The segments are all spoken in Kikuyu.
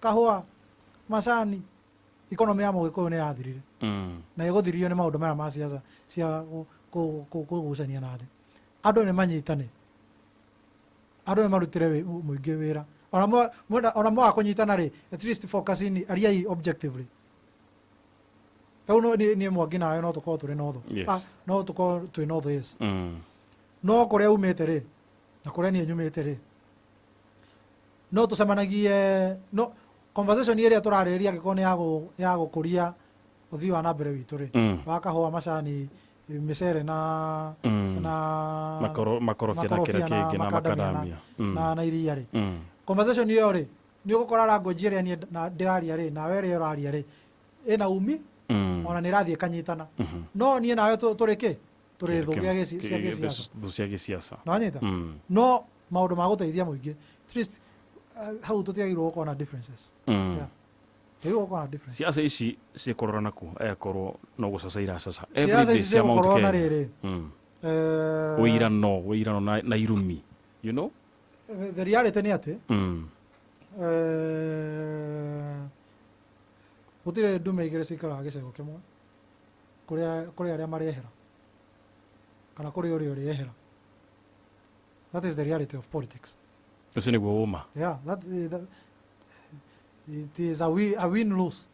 Kahũa, macani, economy ya Mũgĩkũyũ nĩ yathirire. Na ĩgũthirio nĩ maũndũ maya ma siasa cia kũgucania na thĩ. Andũ nĩ manyitane. Andũ nĩ marutĩre mũingĩ wĩra. Ona mwenda, ona mwaga kũnyitana rĩ, at least focus in, ariai objectively. Rĩu no niĩ Mwangi nawe no tũkorwo tũrĩ na ũthũ. Yes. Ah, no tũkorwo twĩ na ũthũ, yes. No kũrĩa umĩte rĩ, na kũrĩa niĩ nyumĩte rĩ, no tũcemanagie, no conversation ĩrĩa tũrarĩrĩria angĩkorwo nĩ ya gũkũria ũthii wa na mbere witũ rĩ, wa kahũa, macani, mĩcere na na Makorobia na kĩrĩa makorobia na kĩngĩ na macadamia na macadamia. Na iria rĩ, conversation ĩyo rĩ, nĩ ũgũkora language ĩrĩa niĩ ndĩraria rĩ, nawe ĩrĩa ũraria rĩ, ĩna umi ona nĩ ĩrathiĩ ĩkanyitana. No niĩ nawe tũrĩ kĩ? Tũrĩ thũ cia gĩciaca. Thũ cia gĩciaca. Nĩwanyita? No maũndũ ma gũteithia mũingĩ, at least hau tũtiagĩrĩirwo gũkorwo na differences. Yeah. Tũtiagĩrĩirwo gũkorwo na differences. Ciaca ici ciĩkũrora naku akorwo no gũcaca iracaca Ciaca everyday ici cia Mount cigũkorwo na Kenya. rĩrĩ, Ũirano na irumi, you know. The reality nĩ atĩ gũtirĩ ndume igĩrĩ cikaraga gĩcego kĩmwe, kũrĩ arĩa marehera kana kũrĩ ũrĩa ũrĩehera. That is the reality of politics. Ũcio nĩguo ũma. Yeah, that it is a win lose.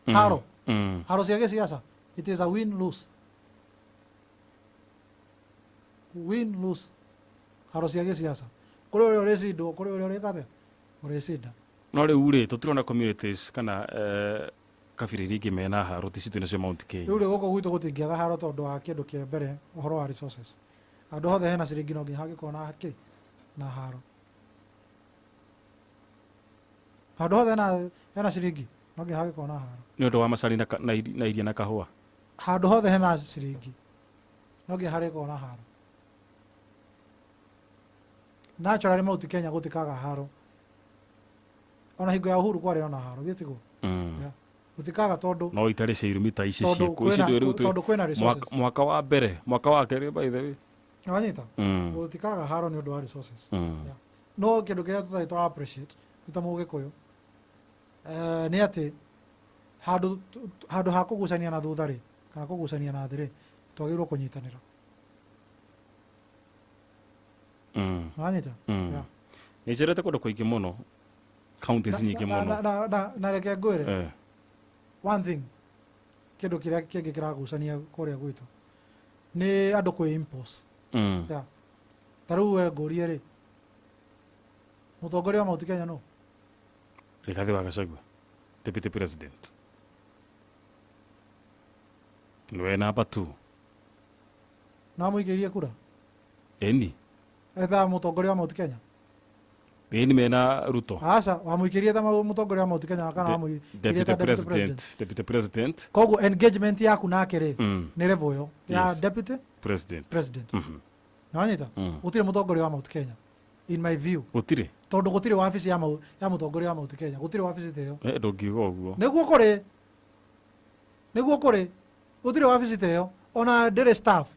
Haro. Haro cia gĩciaca, it is a win lose. Win lose. Haro cia gĩciaca. Kũrĩ ũrĩa ũrĩcindwo, kũrĩ ũrĩa ũrĩka atĩa? Ũrĩcinda. No rĩu rĩ, tũtirona communities kana kabira iria ingĩ mena haro ti citũ nacio Mount Kenya. Rĩu rĩ, gũkũ gwitũ gũtingĩaga haro tondũ wa kĩndũ kĩa mbere, ũhoro wa resources. Handũ hothe hena ciringi no nginya hangĩkorwo na kĩ? Na haro. Handũ hothe hena ciringi no nginya hangĩkorwo na haro. Nĩ ũndũ wa macani na iria na kahũa. Handũ hothe hena ciringi no nginya harĩkorwo na haro. Naturally Mount Kenya gũtikaga haro. Ona hingo ya Uhuru kwarĩ ona haro, githĩ tiguo? Yeah. Gũtikaga tondũ No itarĩ cia irumi ta ici tondũ ciĩkuo. Ici rĩu tondũ kwĩna resources. Mwaka wa mbere, mwaka wa kerĩ, by the way. Wanyita? Gũtikaga haro nĩ ũndũ wa resources. Yeah. No kĩndũ kĩrĩa tũtarĩ tũra appreciate nĩ ta Mũgĩkũyũ, nĩ atĩ handũ ha kũgucania na thutha rĩ, kana kũgucania na thĩ rĩ, twagĩrĩirwo kũnyitanĩra. Wanyita? Yeah. Nĩ njerete kũndũ kũingĩ mũno, counties nyingĩ mũno. Na reke ngwĩre one thing, kĩndũ kĩrĩa kĩngĩ kĩragucania kũrĩa gwitũ nĩ andũ kwĩ impose. Yeah. Ta rĩu we ngũrie rĩ, mũtongoria wa Mount Kenya nũ? Rigathi wa Gachagua, deputy president. Nĩwe number 2. Na mũikĩrie kura? Ĩni. Etha mũtongoria wa Mount Kenya? Ĩni mena Ruto. Aca, wamũikĩrie ta mũtongoria wa Mount Kenya kana wamũikĩrie ta Deputy deputy president? President? Deputy president. Koguo engagement yaku nake rĩ, nĩ level ĩyo ya deputy president. President. Nĩwanyita? Gũtirĩ mũtongoria wa Mount Kenya in my view. Gũtirĩ. Tondũ gũtirĩ wabici ya mũtongoria wa Mount Kenya, gũtirĩ wabici ta ĩyo. Ndũngiuga ũguo. Nĩguo kũrĩ. Nĩguo kũrĩ. Gũtirĩ wabici ta ĩyo. Ona ndĩrĩ staff,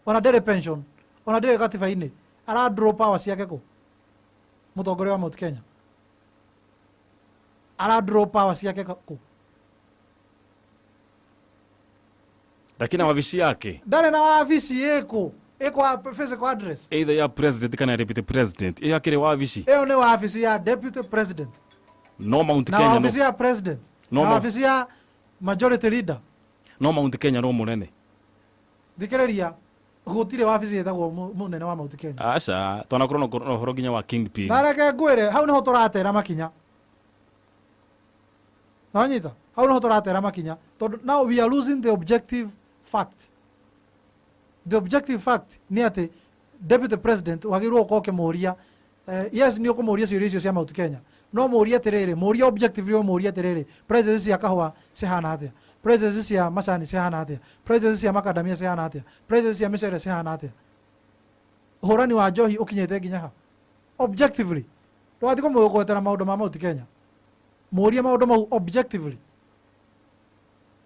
ona ndĩrĩ pension, ona ndĩrĩ gatiba-inĩ. Ara draw power ciake kũ? Mũtongoria wa Mount Kenya. Ara draw power ciake kũ? Lakini wabici yake. Ndarĩ na wabici ĩkũ? Ĩkũ physical address. Either ya president kana ya deputy president. Ĩyo akĩrĩ wabici. Ĩyo nĩ wabici ya deputy president. No Mount Na Kenya no. wabici ya president. No Na wabici ya majority leader. No Mount Kenya no mũnene. Thikĩrĩria, gũtirĩ wabici ĩtagwo mũnene wa Mount Kenya. Aca, twanakorwo na ũhoro nginya wa kingpin. Na reke ngwĩre, hau nĩho tũratera makinya. Nĩwanyita? Hau nĩho tũratera makinya. Tondũ now we are losing the objective fact. The objective fact nĩ atĩ deputy president wagĩrĩirwo gũkorwo ũkĩmũria, yes, nĩ ũkũmũria ciũria icio cia Mount Kenya. No mũrie atĩrĩrĩ, mũrie objectively, mũrie atĩrĩrĩ, prices cia kahũa cihana atĩa? Prices cia macani cihana atĩa? Prices cia macadamia cihana atĩa? Prices cia mĩcere cihana atĩa? Ũhũrani wa njohi ũkinyĩte nginya ha? Objectively. Ndũgathiĩ kũmũgwetera maũndũ ma Mount Kenya. Mũrie maũndũ mau objectively.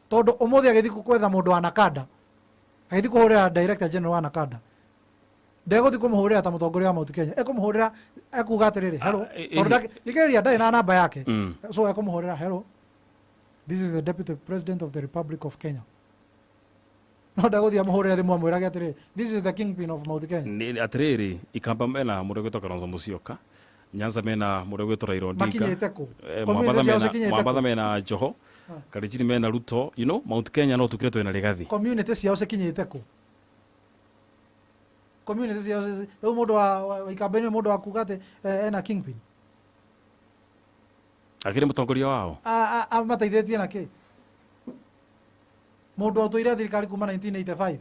Tondũ ũmũthĩ agĩthiĩ gwetha mũndũ wa Nakada, agĩthiĩ kũhũrĩra director general wa Nakada, Ndegũthiĩ kũmũhũrĩra ta mũtongoria wa Mount Kenya, ekũmũhũrĩra ekuga atĩrĩrĩ, hello. Ah, Tondũ thikĩrĩria, ndarĩ na namba yake. So ekũmũhũrĩra, "Hello, this is the Deputy President of the Republic of Kenya." No ndegũthiĩ amũhũrĩre thimũ amwĩrage atĩrĩrĩ, "This is the kingpin of Mount Kenya." Atĩrĩrĩ, Ikamba mena mũndũ ũgwĩtwo Kalonzo Musyoka, Nyanza mena mũndũ ũgwĩtwo Raila Odinga. Makinyĩte kũ? Mombatha Community ciao mena cikinyĩte Mombatha kũ? mena Joho, Kalenjin mena Ruto, Mount Kenya no tukire twĩna Rigathi. Community ciao cikinyĩte kũ? Community ciao rĩu mũndũ wa Ikamba-inĩ, mũndũ wa kuga atĩ ena kingpin? Akĩrĩ mũtongoria wao. Amateithĩtie na kĩ? Mũndũ ũtũire thirikari kuma 1985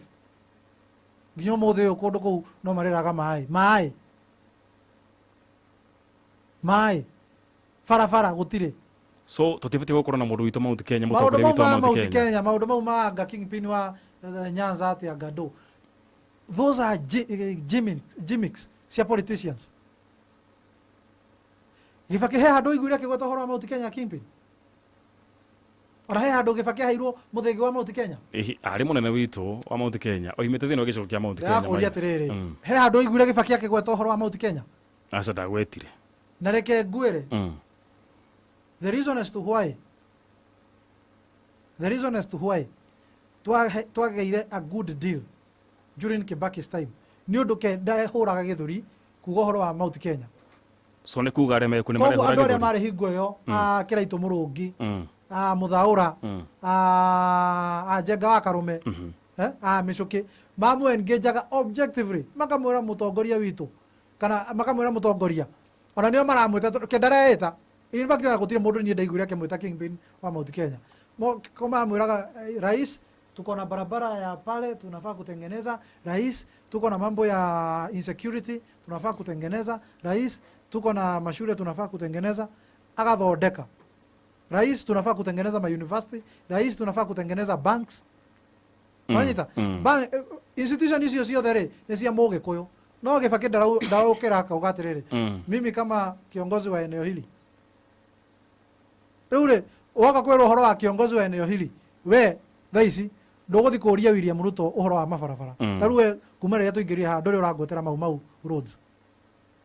nginya ũmũthĩ ũyũ, kũndũ kũu no marĩraga maĩ, maĩ, maĩ, barabara gũtirĩ. So tũtibatiĩ gũkorwo na mũndũ witũ Mount Kenya, Maũndũ mũtongoria mau witũ wa ma Mount Mount Kenya? Kenya, maũndũ mau ma anga kingpin wa Nyanza atĩ anga ndũ, those are gimmicks cia politicians. Gĩbakĩ he handũ ũiguire akĩgweta ũhoro wa Mount Kenya kingpin? Ona he handũ Gĩbakĩ aheirwo mũthĩgi wa Mount Kenya? Ĩhi, arĩ mũnene witũ wa Mount Kenya, oimĩte thĩinĩ wa gĩcigo kĩa Mount Kenya. Ndĩrakũria Maina. atĩrĩrĩ, he handũ ũiguire Gĩbakĩ akĩgweta ũhoro wa Mount Kenya? Aca, ndagwetire. Na reke ngwĩre, the reason as to why twagĩire a good deal during Kibaki's time nĩ ũndũ ke ndahũraga gĩthũri kuga ũhoro wa Mount Kenya. So nĩ kuga arĩa meku nĩ Koguo marehũra andũ arĩa gĩthũri. marĩ hingo ĩyo, a Kĩraitũ Mũrũngi, a Mũthaũra, a Njenga wa Karũme, a Mĩcũkĩ, mamũ engageaga objectively, makamwĩra mũtongoria witũ kana makamwĩra mũtongoria, ona nĩo maramwĩta tondũ ke ndareĩta. In fact, ona gũtirĩ mũndũ niĩ ndaiguire akĩmwĩta kingpin wa Mount Kenya. Ko mamwĩraga, "Rais, tuko na barabara ya pale tunafaa kutengeneza. Rais, tuko na mambo ya insecurity tunafaa kutengeneza. Rais, tuko na mashule tunafaa kutengeneza." Agathondeka. "Rais, tunafaa kutengeneza ma university. Rais, tunafaa kutengeneza banks." Wanyita? Bank, institution icio ciothe rĩ, nĩ cia mũgĩkũyũ, no Gĩbakĩ ndaraũkĩra akauga atĩrĩrĩ, "Mimi kama kiongozi wa eneo hili." Rĩu rĩ, woka kwĩrwo ũhoro wa kiongozi wa eneo hili, we thaa ici ndũgũthiĩ kũria William Ruto ũhoro wa mabarabara. Ta rĩu we kuma rĩrĩa tũingĩrire haha, ndũrĩ ũrangwetera Mau Mau roads.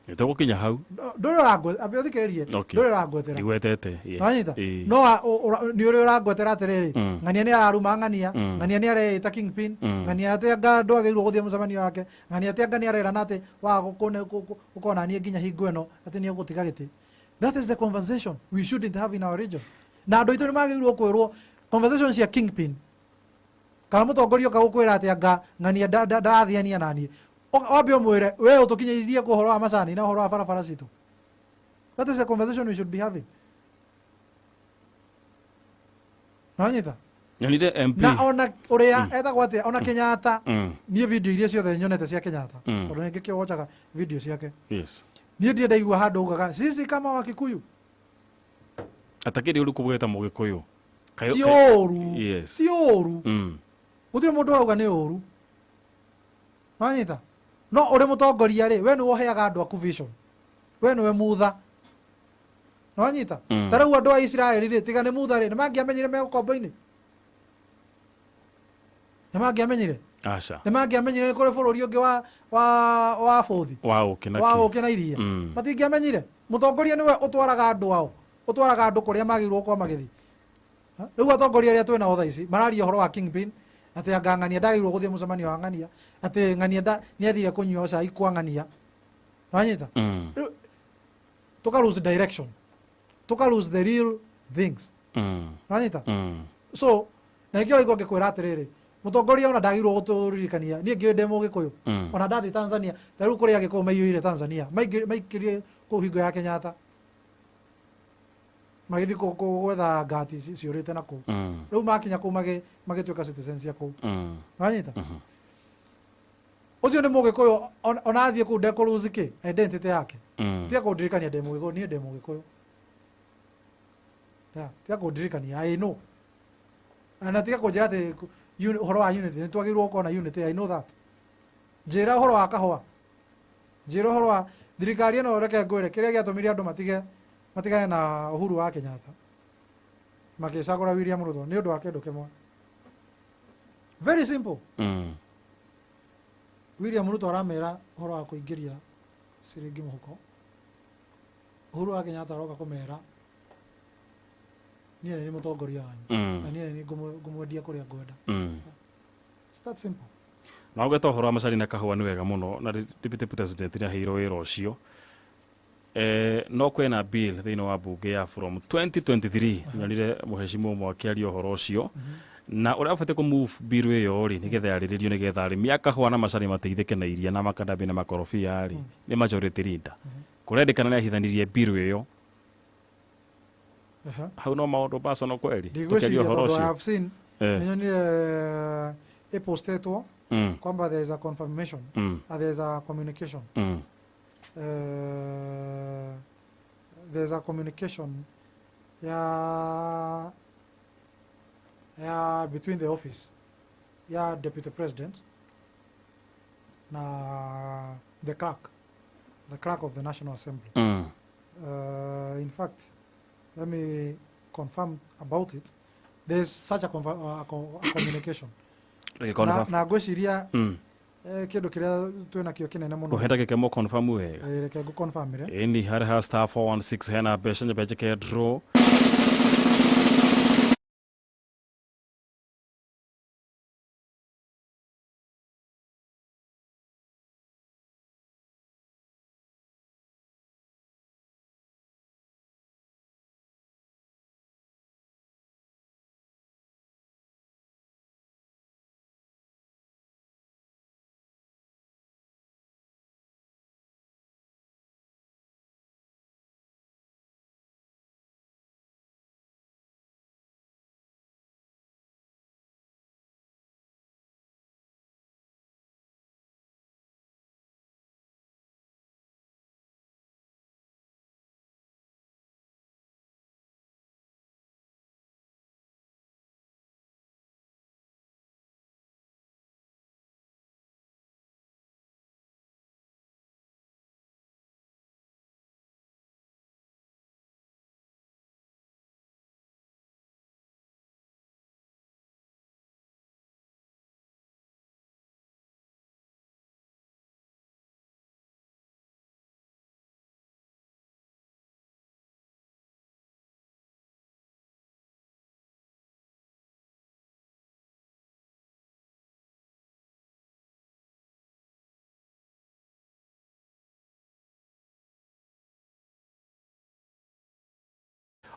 Nĩtũgũkinya hau. Ndũrĩ ũrangwetera, ambia ũthikĩrĩrie. Ndũrĩ ũrangwetera. Ndigwetete, yes. Wanyita? Ĩĩ. No nĩ ũrĩ ũrangwetera atĩrĩrĩ, ng'ania nĩ araruma ng'ania, ng'ania nĩ areĩta kingpin, ng'ania atĩ anga ndwagĩrĩirwo gũthiĩ mũcemanio wake, ng'ania atĩ anga nĩ arerana atĩ waga gũkorwo na niĩ nginya hingo ĩno atĩ nĩ egũtiga gĩtĩ. That is the conversation we shouldn't have in our region. Na andũ aitũ nĩ magĩrĩirwo kwĩrwo conversation cia kingpin kana mũtongoria ũka gũkwĩra atĩ anga ng'ania ndarathiania naniĩ, wambe ũmwĩre we ũtũkinyĩirie kũ ũhoro wa macani na ũhoro wa barabara citũ. That is the conversation we should be having. Nanyita? Nyonire MP. Na ona ũrĩa etagwo atĩa, ona Kenyatta, niĩ video iria ciothe nyonete cia Kenyatta, tondũ nĩ ngĩkĩwochaga video ciake, niĩ ndirĩ ndaigua handũ augaga sisi kama Wakikuyu. Atakĩrĩ ũru kũgweta mũgĩkũyũ. Ti ũru. Yes. Ti ũru. Gũtirĩ mũndũ ũrauga nĩ ũru. Wanyita? No ũrĩ mũtongoria rĩ, we nĩwe ũheaga andũ aku vision, we nĩwe mutha. Nĩwanyita? Ta rĩu andũ a Isiraeli rĩ, tiga nĩ mutha rĩ, nĩ mangĩamenyire me ũkombo-inĩ? Nĩ mangĩamenyire? Aca. Nĩ mangĩamenyire nĩ kũrĩ bũrũri ũngĩ wa bũthi wa ũkĩ na wa kĩ? ũkĩ na iria? Matingĩamenyire. Mũtongoria nĩwe ũtwaraga andũ ao, ũtwaraga andũ kũrĩa magĩrĩirwo gũkorwo magĩthiĩ. Ha? Rĩu atongoria arĩa twĩ nao thaa ici mararia ũhoro wa kingpin, atĩ anga ng'ania ndagĩrĩirwo gũthiĩ mũcemanio wa ng'ania, atĩ ng'ania nĩ athire kũnyua cai kwa ng'ania. Wanyita? Rĩu tuka lose direction, tuka lose the real things. Wanyita? So na ikĩo ũraigua ngĩkwĩra atĩrĩrĩ, mũtongoria ona ndagĩrĩirwo gũtũririkania. Niĩ ngĩũĩ ndĩ mũgĩkũyũ. Ona ndathiĩ Tanzania, ta rĩu kũrĩa agĩkũyũ maiyũire Tanzania, maikĩrie kũu hingo ya Kenyatta, magĩthiĩ gwetha ngati ciũrĩte na kũu. Rĩu makinya kũu magĩtuĩka citizens cia kũu. Wanyita? Ũcio nĩ mũgĩkũyũ, ona athiĩ kũu ndekũlose kĩ identity yake. Tiga kũndirikania ndĩ mũgĩkũyũ, niĩ ndĩ mũgĩkũyũ. Yeah, tiga kũndirikania, I know. Na tiga kũnjĩra atĩ ũhoro wa unity, nĩ twagĩrĩirwo gũkorwo na unity, I know that. Njĩra ũhoro wa kahũa, njĩra ũhoro wa thirikari ĩno. Reke ngwĩre kĩrĩa gĩatũmire andũ matigane na Uhuru wa Kenyatta makĩcagũra William Ruto nĩ ũndũ wa kĩndũ kĩmwe very simple. William Ruto aramera ũhoro wa kũingĩria ciringi mũhuko. Uhuru wa Kenyatta aroka kũmera niĩ nĩ niĩ mũtongoria wanyu na niĩ nĩ niĩ ngũmwendia kũrĩa ngwenda. It's that simple. Na ũgeta ũhoro wa macani na kahũa nĩ wega mũno na deputy president nĩ aheirwo wĩra ũcio. No kwĩna bill thĩinĩ wa bunge ya from 2023, nyonire mũhecimu ũmwe akĩaria ũhoro ũcio na ũrĩa ũbatiĩ kũ move bill ĩyo rĩ, nĩgetha yarĩrĩrio, nĩgetha arĩmi a kahũa na macani mateithĩke na iria na makandambi na makorobia rĩ, nĩ majority leader kũrendekana nĩ ahithanirie bill ĩyo. Hau no maũndũ personal kweli tũkĩaria Ndigwĩciria ũhoro tondũ I ũcio. have seen, nĩnyonire ĩpostetwo kwamba there is a confirmation, there is a communication, there is a communication ya between the office ya deputy president na the clerk of the National Assembly. In fact, let me confirm about it. There's such a communication Reke na, confirm. na ngwĩciria kĩndũ kĩrĩa twĩnakĩo kĩnene mũno. Kũhe ndagĩka ĩmwe confirm wega. Reke ngũconfirmĩre. Ĩni harĩ ha *416 hena mbeca nyambe njĩke draw.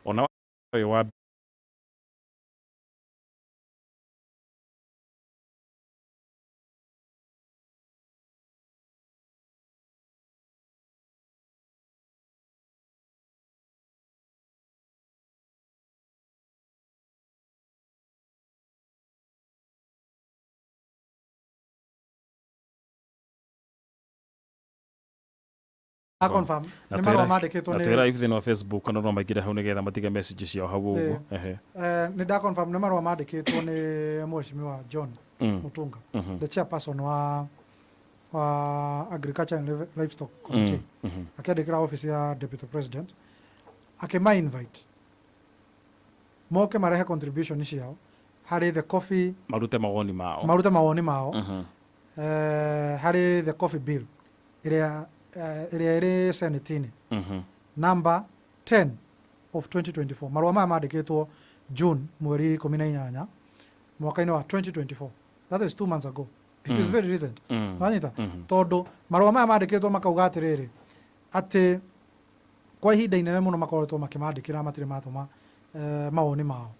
Ona ũyũ wa A confirm na nĩ marũa twĩra- mandĩkĩtwo na nĩ twĩra live thĩinĩ wa Facebook na no maingĩre hau nĩgetha matige message ciao hau ũguo. Ehe. Nĩ nda confirm nĩ marũa mandĩkĩtwo nĩ mheshimiwa John Mutunga, the chairperson wa Agriculture and Livestock Committee, akĩandĩkĩra office ya deputy president akĩma invite moke marehe contribution ciao harĩ the coffee Marute mawoni mao. Marute mawoni mao harĩ the coffee bill ĩrĩa ĩrĩ senate-inĩ, number 10 of 2024. Marũa maya mandĩkĩtwo June mweri 18 mwaka-inĩ wa 2024. That is 2 months ago. It is very recent. Wanyita? Tondũ marũa maya mandĩkĩtwo makauga atĩrĩrĩ, atĩ kwa ihinda inene mũno makoretwo makĩmandĩkĩra, matirĩ matũma mawoni mao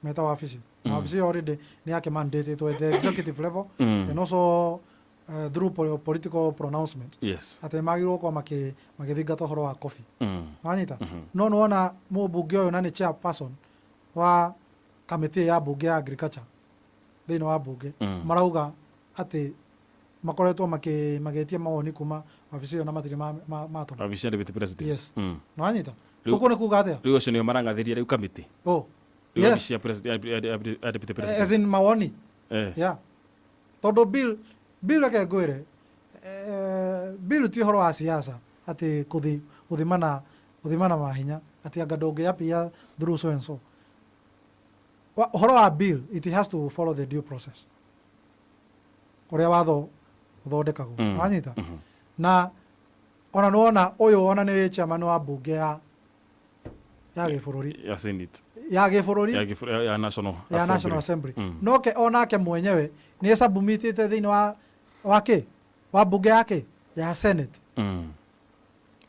meta wabici na wabici ĩyo already nĩ yakĩmandatĩtwo at the executive level and also through political pronouncement atĩ magĩrĩirwo gũkorwo magĩthingata ũhoro wa coffee. Wanyita? No nĩwona mũmbunge ũyũ na nĩ chairperson wa kamĩtĩ ya mbunge ya agriculture thĩinĩ wa mbunge, marauga atĩ makoretwo magĩtia mawoni kuma wabici ĩyo na matirĩ matũma. Wabici ya deputy president. Yes. Nĩwanyita? Rĩu- Ũguo nĩ kuga atĩa? Rĩu acio nĩo marang'athĩria rĩu kamĩtĩ. Oh. Rĩu Yes. wabici ya ya deputy As president. in mawoni. Yeah, tondũ bill, reke ngwĩre, bill ti ũhoro wa siasa atĩ kũthi gũthimana mahinya atĩ anga ndũngĩapia through so and so. Ũhoro wa bill, it has to follow the due process. Ũrĩa watho ũthondekagwo. Wanyita? Na ona nĩwona ũyũ ona nĩ chairman wa mbunge ya gĩbũrũri. Ya Senate. Ya gĩbũrũri. Ya National ya Assembly. National Assembly. Noke onake mwenyewe nĩ submitĩte thĩinĩ wa kĩ wa mbunge yake ya Senate. Marũa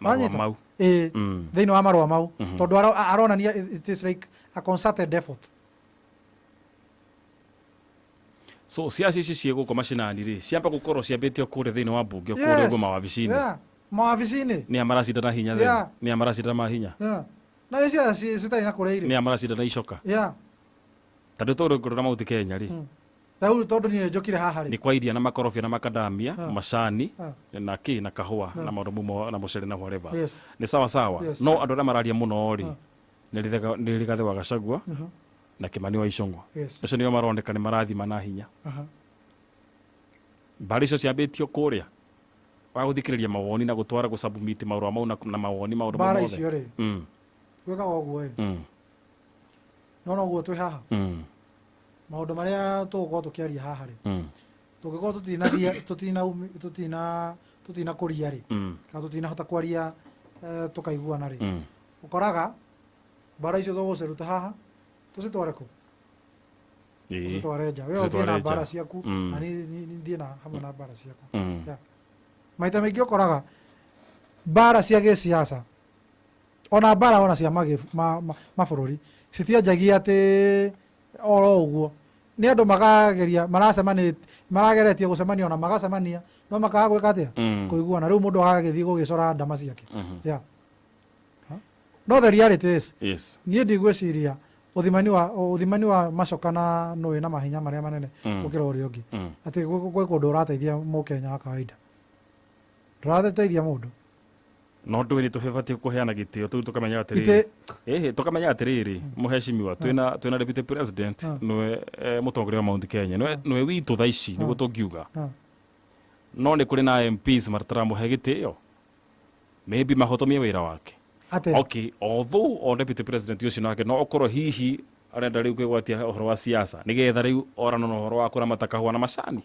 Wanyita? mau. Ĩĩ. Thĩinĩ wa marũa mau, tondũ aronania it is like a concerted effort. So ciaca ici ciĩ gũkũ macinani rĩ, ciamba gũkorwo ciambĩtio kũrĩa thĩinĩ wa mbunge, kũrĩa ũguo mawabici-inĩ. Yeah. Mawabici-inĩ. Nĩ a maracindana hinya? Nĩ a maracindana mahinya? Yeah. Na nĩ ciaca citarĩ na kũrĩa irĩ. Nĩ a maracindana icoka? Ta rĩu tondũ ngũrora Mount Kenya rĩ, Rĩu tondũ niĩ njũkire haha rĩ, nĩ kwa iria na makorobia na makadamia, macani na kĩ na kahũa na maũndũ mumo na mũcere na whatever. Nĩ sawa sawa. No andũ arĩa mararia mũno rĩ, nĩ Rigathĩ wa Gachagua na Kimani wa Ichung'wa. Acio nĩo maroneka nĩ marathima na hinya. Mbara icio ciambĩtio kũrĩa wa gũthikĩrĩria mawoni na gũtwara gũsubmit marũa mau na mawoni, maũndũ mau Mbara mothe. icio rĩ, gwĩkaga ũguo ĩ, no noguo twĩ haha, maũndũ marĩa tũgũkorwo tũkĩaria haha rĩ, tũngĩkorwo tũtinathiĩ tũtina kũria rĩ, kana tũtinahota kwaria, tũkaiguana rĩ, ũkoraga mbara icio tũgũciruta haha tũcitware kũ? Tũcitware nja. We ũthiĩ Tũcitware na nja. mbara ciaku, na niĩ thiĩ na hamwe na mbara ciakwa. Yeah. Maita maingĩ ũkoraga mbara cia gĩsiasa, ona mbara ona cia mabũrũri citianjagia atĩ oro ũguo, nĩ andũ makageria maracemania, marageretie gũcemania, ona magacemania no makaga gwĩka atĩa? Kũiguana. Rĩu mũndũ agagĩthiĩ gũgĩcora ndama ciake. Yeah. Huh? No the reality is, niĩ ndigwĩciria ũthimani wa macoka na nũĩ na mahinya marĩa manene gũkĩra ũrĩa ũngĩ, atĩ gwĩ kũndũ ũrateithia mũkenya wa kawaida, ndũrateithia mũndũ. No ndũĩ nĩ tũbatiĩ kũheana gĩtĩo tũu, tũkamenya atĩrĩrĩ, ĩhĩ, tũkamenya atĩrĩrĩ, mũhecimiwa, twĩna deputy president, nĩwe mũtongoria wa Mount Kenya, nĩwe witũ thaa ici nĩguo tũngiuga. No nĩ kũrĩ na MPs mataramũhe gĩtĩo, maybe mahotomie wĩra wake. Atĩa? Okay, although o deputy president ũcio nake no okorwo hihi arenda rĩu kwĩgwatia ũhoro wa siasa nĩgetha rĩu orano na ũhoro wa kũramata kahũa na macani,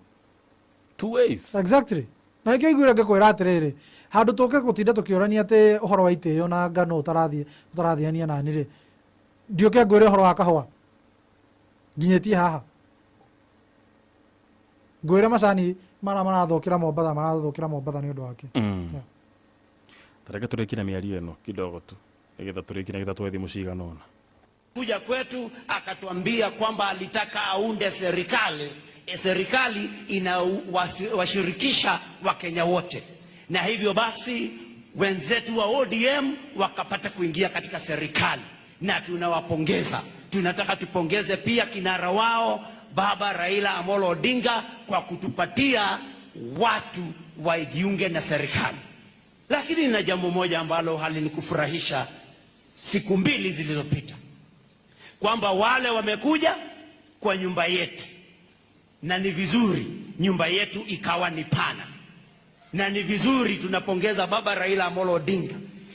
two ways. Exactly, na nĩkĩo iguire ngĩkwĩra atĩrĩrĩ, handũ tũke gũtinda tũkĩũrania atĩ ũhoro wa itĩo na ngano ũtarathiĩ ũtarathiania nani rĩ, ndiũke ngwĩre ũhoro wa kahũa nginyĩtie haha, ngwĩre macani mara marathũkĩra Mombatha, marathũkĩra Mombatha nĩ ũndũ wake. Yeah. Tareke tũrĩkie na mĩario ĩno kidogo tu nĩgetha tũrĩkie, nĩgetha twethe thimũ cigana ũna. Kuja kwetu akatuambia kwamba alitaka aunde serikali, serikali inawashirikisha Wakenya wote, na hivyo basi wenzetu wa ODM wakapata kuingia katika serikali, na tunawapongeza. Tunataka tupongeze pia kinara wao Baba Raila Amolo Odinga kwa kutupatia watu waijiunge na serikali. Lakini na jambo moja ambalo halinikufurahisha siku 2 zilizopita, kwamba wale wamekuja kwa nyumba yetu, na ni vizuri nyumba yetu ikawa ni pana, na ni vizuri tunapongeza Baba Raila Amolo Odinga,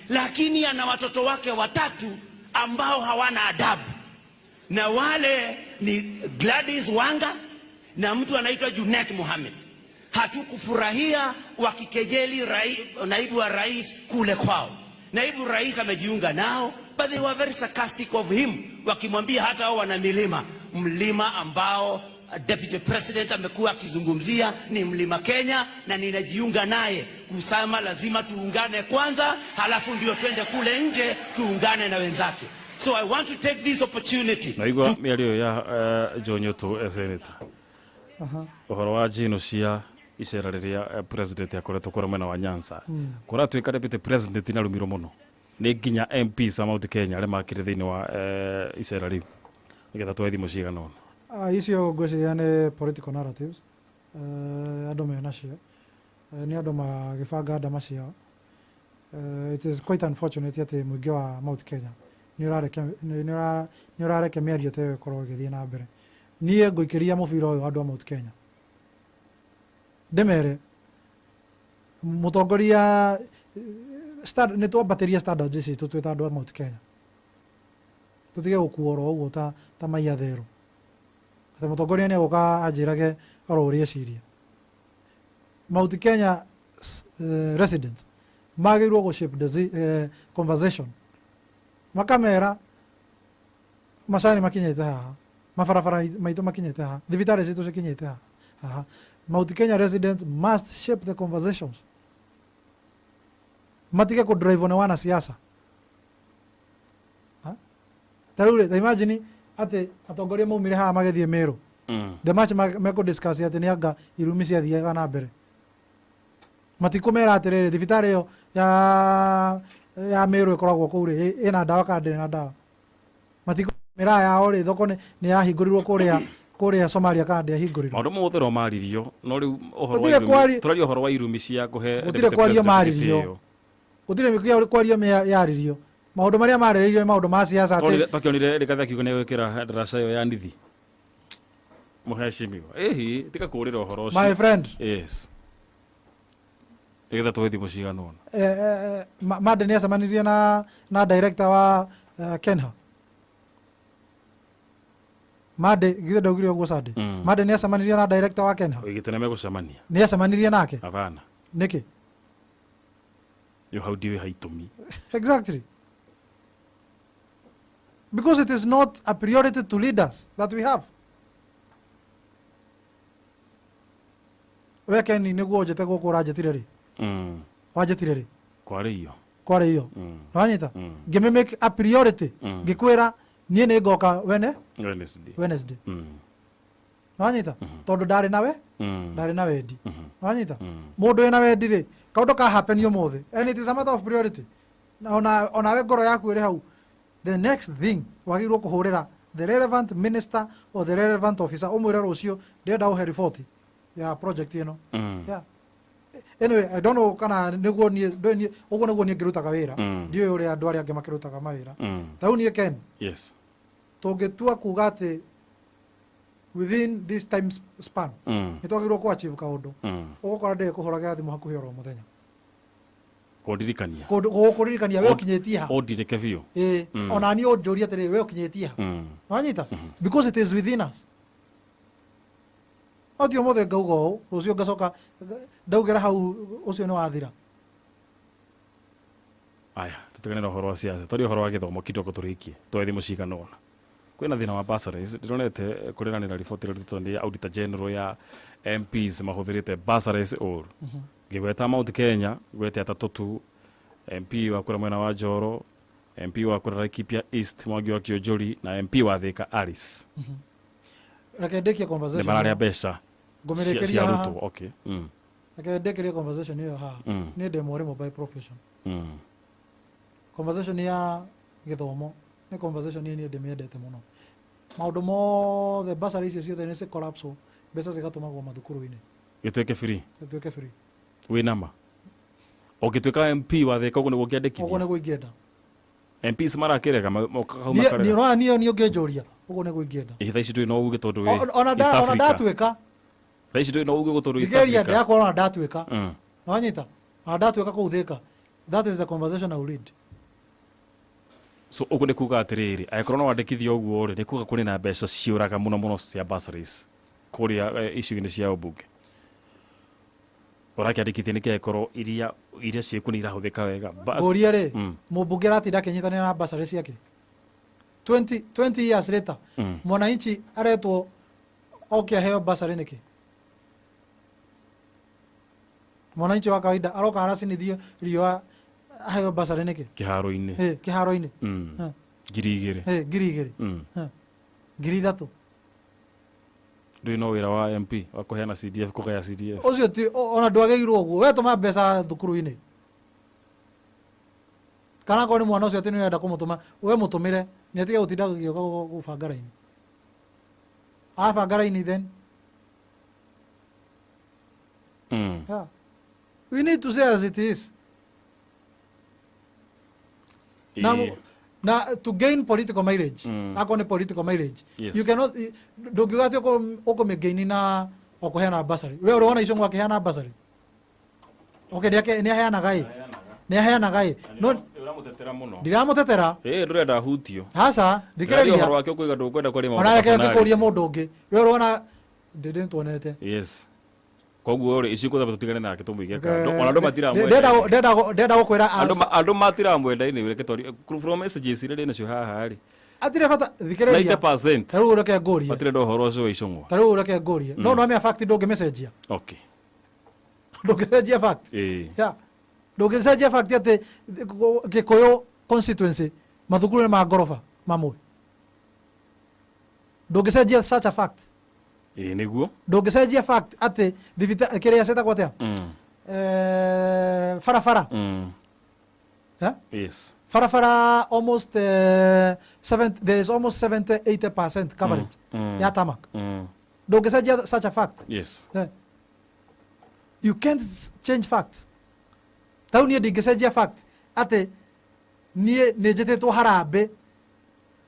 lakini ana watoto wake 3 ambao hawana adabu, na wale ni Gladys Wanga na mtu anaitwa Junet Mohamed. Hatukufurahia wakikejeli naibu wa rais kule kwao. Naibu rais amejiunga nao, but they were very sarcastic of him, wakimwambia hata hao wana milima, mlima ambao deputy president amekuwa akizungumzia ni mlima Kenya, na ninajiunga naye kusema lazima tuungane kwanza, halafu ndio twende kule nje tuungane na wenzake. So I want to take this opportunity Naigua to mĩario ya John Nyotu, senator, ũhoro wa njino cia icera rĩrĩa president akoretwo kũrĩa mwena wa Nyanza, kũratuĩka deputy president nĩ arumirwo mũno nĩ nginya MPs a Mount Kenya arĩa makĩrĩ thĩinĩ wa icera rĩu, nĩgetha twoe thimũ cigana ũna. Icio ngwĩciria nĩ political narratives, andũ menacio. Nĩ andũ magĩbanga ndama ciao. It is quite unfortunate atĩ mũingĩ wa Mount Kenya nĩ ũrareke mĩario ta ĩyo ĩkorwo ĩgĩthiĩ na mbere. Niĩ ngũikĩria mũbira ũyũ andũ a Mount Kenya, ndĩmere mũtongoria nĩ twambatĩrie standards citũ twĩ ta andũ a Mount Kenya, tũtige gũkuo oro ũguo ta maia therũ, atĩ mũtongoria nĩ egũka anjĩrage oro ũrĩa eciria. Mount Kenya resident magĩrĩirwo gũ shape the conversation, makamera macani makinyĩte haha, mabarabara maitũ makinyĩte haha, thibitarĩ citũ cikinyĩte haha. Mount Kenya residents must shape the conversations, matige kũ drive nĩ wanasiasa. Ha? Ta rĩu rĩ, ta imagine atĩ atongoria maumire haha magĩthiĩ Meru, the much mekũ discuss atĩ nĩ anga irumi ciathiaga na mbere, matikũmera atĩrĩrĩ, thibitarĩ ĩyo ya Meru ĩkoragwo kũu rĩ, ĩna ndawa kana ndĩrĩ na ndawa. Matikũmera yao rĩ, thoko nĩ yahingũrirwo kũrĩa Somalia kana ndĩahingũrirwo. Maũndũ mothe ro maririo, no rĩu ũhoro wa Gũtirĩ irumi, tũraria ũhoro wa irumi cia kũhe Gũtirĩ Deputy kwario President maririo. gĩtĩo. Gũtirĩ kwario yaririo. Maũndũ marĩa marĩrĩirio nĩ maũndũ ma siasa atĩ Twakĩonire Rigathi akiuga nĩ egwĩkĩra ndaraca ĩyo ya nithi, mũhecimiwa, ĩhi tiga kũũrĩra ũhoro ũcio. My friend. Yes, nĩgetha tũhe thimũ cigana ũna. Mande nĩ acemanirie na director wa Kenha. Mande githĩ ndaugire ũguo Sunday? Mande nĩ acemanirie na director wa Kenha. Oigĩte nĩ megũcemania. Nĩ acemanirie nake. Hapana. Nĩkĩ? Yo hau ndiũĩ ha itũmi. Exactly, because it is not a priority to leaders that we have. We Ken, nĩguo ũnjĩte gũkũ, ũranjĩtire rĩ? Wanjĩtire rĩ? Kwarĩio. Kwarĩio. Nĩwanyita? Ngĩmĩ make a priority. Ngĩkwĩra niĩ nĩ ngoka wene Wednesday. Wednesday. Nĩwanyita? Tondũ ndarĩ nawe, ndarĩ na wendi. Nĩwanyita? Mũndũ wĩna wendi rĩ, kaũndũ ka happen ũmũthĩ and it is a matter of priority. Na onawe ngoro yaku ĩrĩ hau, the next thing wagĩrĩirwo kũhũrĩra the relevant minister or the relevant officer, ũmwĩre rũciũ ndĩrenda ũhe report ya project ĩno. Yeah. Anyway, I don't know kana nĩguo niĩ ndũĩ niĩ ũguo nĩguo niĩ ngĩrutaga wĩra. Ndiũĩ ũrĩa andũ arĩa angĩ makĩrutaga mawĩra. Ta rĩu niĩ, Ken, tũngĩtua kuga atĩ within this time span nĩ twagĩrĩirwo kũ achieve kaũndũ, ũgũkora ndĩrĩ kũhũragĩra thimũ hakuhĩ oro mũthenya. Kũndirikania. Gũkũririkania we ũkinyĩtie ha. Ũndirike biũ. Ĩĩ, ona niĩ ũnjũrie atĩrĩrĩ, we ũkinyĩtie ha. Wanyita? Because it is within us. No ti ũmũthĩ ngauga ũũ, rũciũ ngacoka ndaugĩra hau ũcio nĩ wathira. Aya, tũtigane na ũhoro wa siasa, twarie ũhoro wa gĩthomo kidogo tũrĩkie. Twoe thimũ cigana ũna. Kwĩna thĩna wa bursaries, ndĩronete kũreranĩra riboti ĩrĩa ĩrutĩtwo nĩ Auditor General ya MPs mahũthĩrĩte bursaries ũru. Ngĩgweta Mount Kenya, ngwete atatũ tu, MP wa kũrĩa mwena wa Njoro, MP wa kũrĩa Laikipia East Mwangi wa Kĩonjori, na MP wa Thika Alice. Reke ndĩkie Nĩ conversation mararĩa ĩyo. mbeca cia Ngũmĩrĩkĩria cia haha. arutwo. Okay. Reke ndĩkĩrie conversation ĩyo haha. Niĩ ndĩ mwarimũ by profession. Conversation ya gĩthomo nĩ conversation niĩ ndĩmĩendete mũno. Maũndũ mothe, bursary icio ciothe nĩ ci collapse, mbeca cigatũmagwo mathukuru-inĩ. Gĩtuĩke free. Gĩtuĩke free. Wĩ nama ũngĩtuĩka MP wa Thika ũguo nĩguo Ũguo ũngĩandĩkithia? Nĩguo ingĩenda. MPs marakĩrega mokaga hau Niĩ makarega. Ũrona niĩ ũngĩnjũria, ũguo nĩguo ingĩenda. Ĩ thaa ici ndũrĩ na uge tondũ wĩ Ona East ona Africa. ndatuĩka Thaa ici ndũrĩ na uge tondũ East thikĩrĩria, Africa. ndĩrakwĩra ona ndatuĩka, nĩwanyita, ona ndatuĩka kũu Thika, that is the conversation I will lead. So ũguo nĩ kuga atĩrĩrĩ, angĩkorwo no wandĩkithia ũguo rĩ, nĩ kuga kũrĩ na mbeca ciũraga mũno mũno cia bursaries kũrĩa icigo-inĩ cia ũmbunge. Ũrakĩandĩkithia nĩkĩ angĩkorwo iria ciĩkuo nĩ irahũthĩka wega? Ngũrie rĩ, mũmbunge aratinda akĩnyitanĩra na bursary ciake 20 years later, mwananchi aretwo oke aheo bursary nĩkĩ? Mwananchi wa kawaida aroka aracinithio riũa aheo bursary nĩkĩ? Kĩharo-inĩ. Ĩ, kĩharo-inĩ. 2000. Ĩ, 2000. 3000. Ndũrĩ no wĩra wa MP wa kũheana CDF, kũgaya CDF. Ũcio ti ona ndwagĩrĩirwo ũguo. We tũma mbeca thukuru-inĩ, kana akorwo nĩ mwana ũcio atĩ nĩ ũrenda kũmũtũma, we mũtũmĩre nĩ atige gũtinda agĩũka gũbanga raini, arabanga raini then. Yeah. We need to say as it is. Na, na to gain political mileage, akorwo nĩ political mileage, you cannot, ndũngiuga atĩ ũkũmĩgaini na o kũheana bursary. We ũrĩ wona Icũng'wa akĩheana bursary? Okay, nĩ aheanaga ĩ, nĩ aheanaga ĩ, no Ũramũtetera mũno. Ndiramũtetera. Ĩ, ndũrenda hutio. Aca. Ndĩraria ũhoro Thikĩrĩria. wake, ũkũiga ndũkwenda kwaria maũndũ Ona reke personality. ngĩkũrie mũndũ ũngĩ. We ũrona ndĩndĩ nĩtuonete. Yes. Koguo rĩ, icio kũthamba tũtigane nake tũmũige kando. Ona andũ matiramwenda. Ndenda gũkwĩra Andũ andũ matiramwenda anyway, reke twarie from messages iria ndĩ nacio haha rĩ. Atirĩ bata, thikĩrĩria. 90% Ta rĩu reke ngũrie. matirenda ũhoro ũcio wa Icũng'wa. Ta rĩu reke ngũrie, no no fact ndũngĩmĩcenjia. Ndũngĩcenjia fact. Yeah. Ndũngĩcenjia fact atĩ Gĩkũyũ constituency mathukuru nĩ ma ngoroba mamwe. Ndũngĩcenjia such a fact. Ĩĩ, nĩguo. Ndũngĩcenjia fact atĩ kĩrĩa ciĩtagwo atĩa? Barabara. Yeah? Barabara almost there is almost 70 80% coverage ya tarmac. Ndũngĩcenjia such a fact. Yeah. You can't change facts. Tau niĩ ndingĩcenjia fact atĩ niĩ nĩ njĩtĩtwo harambĩ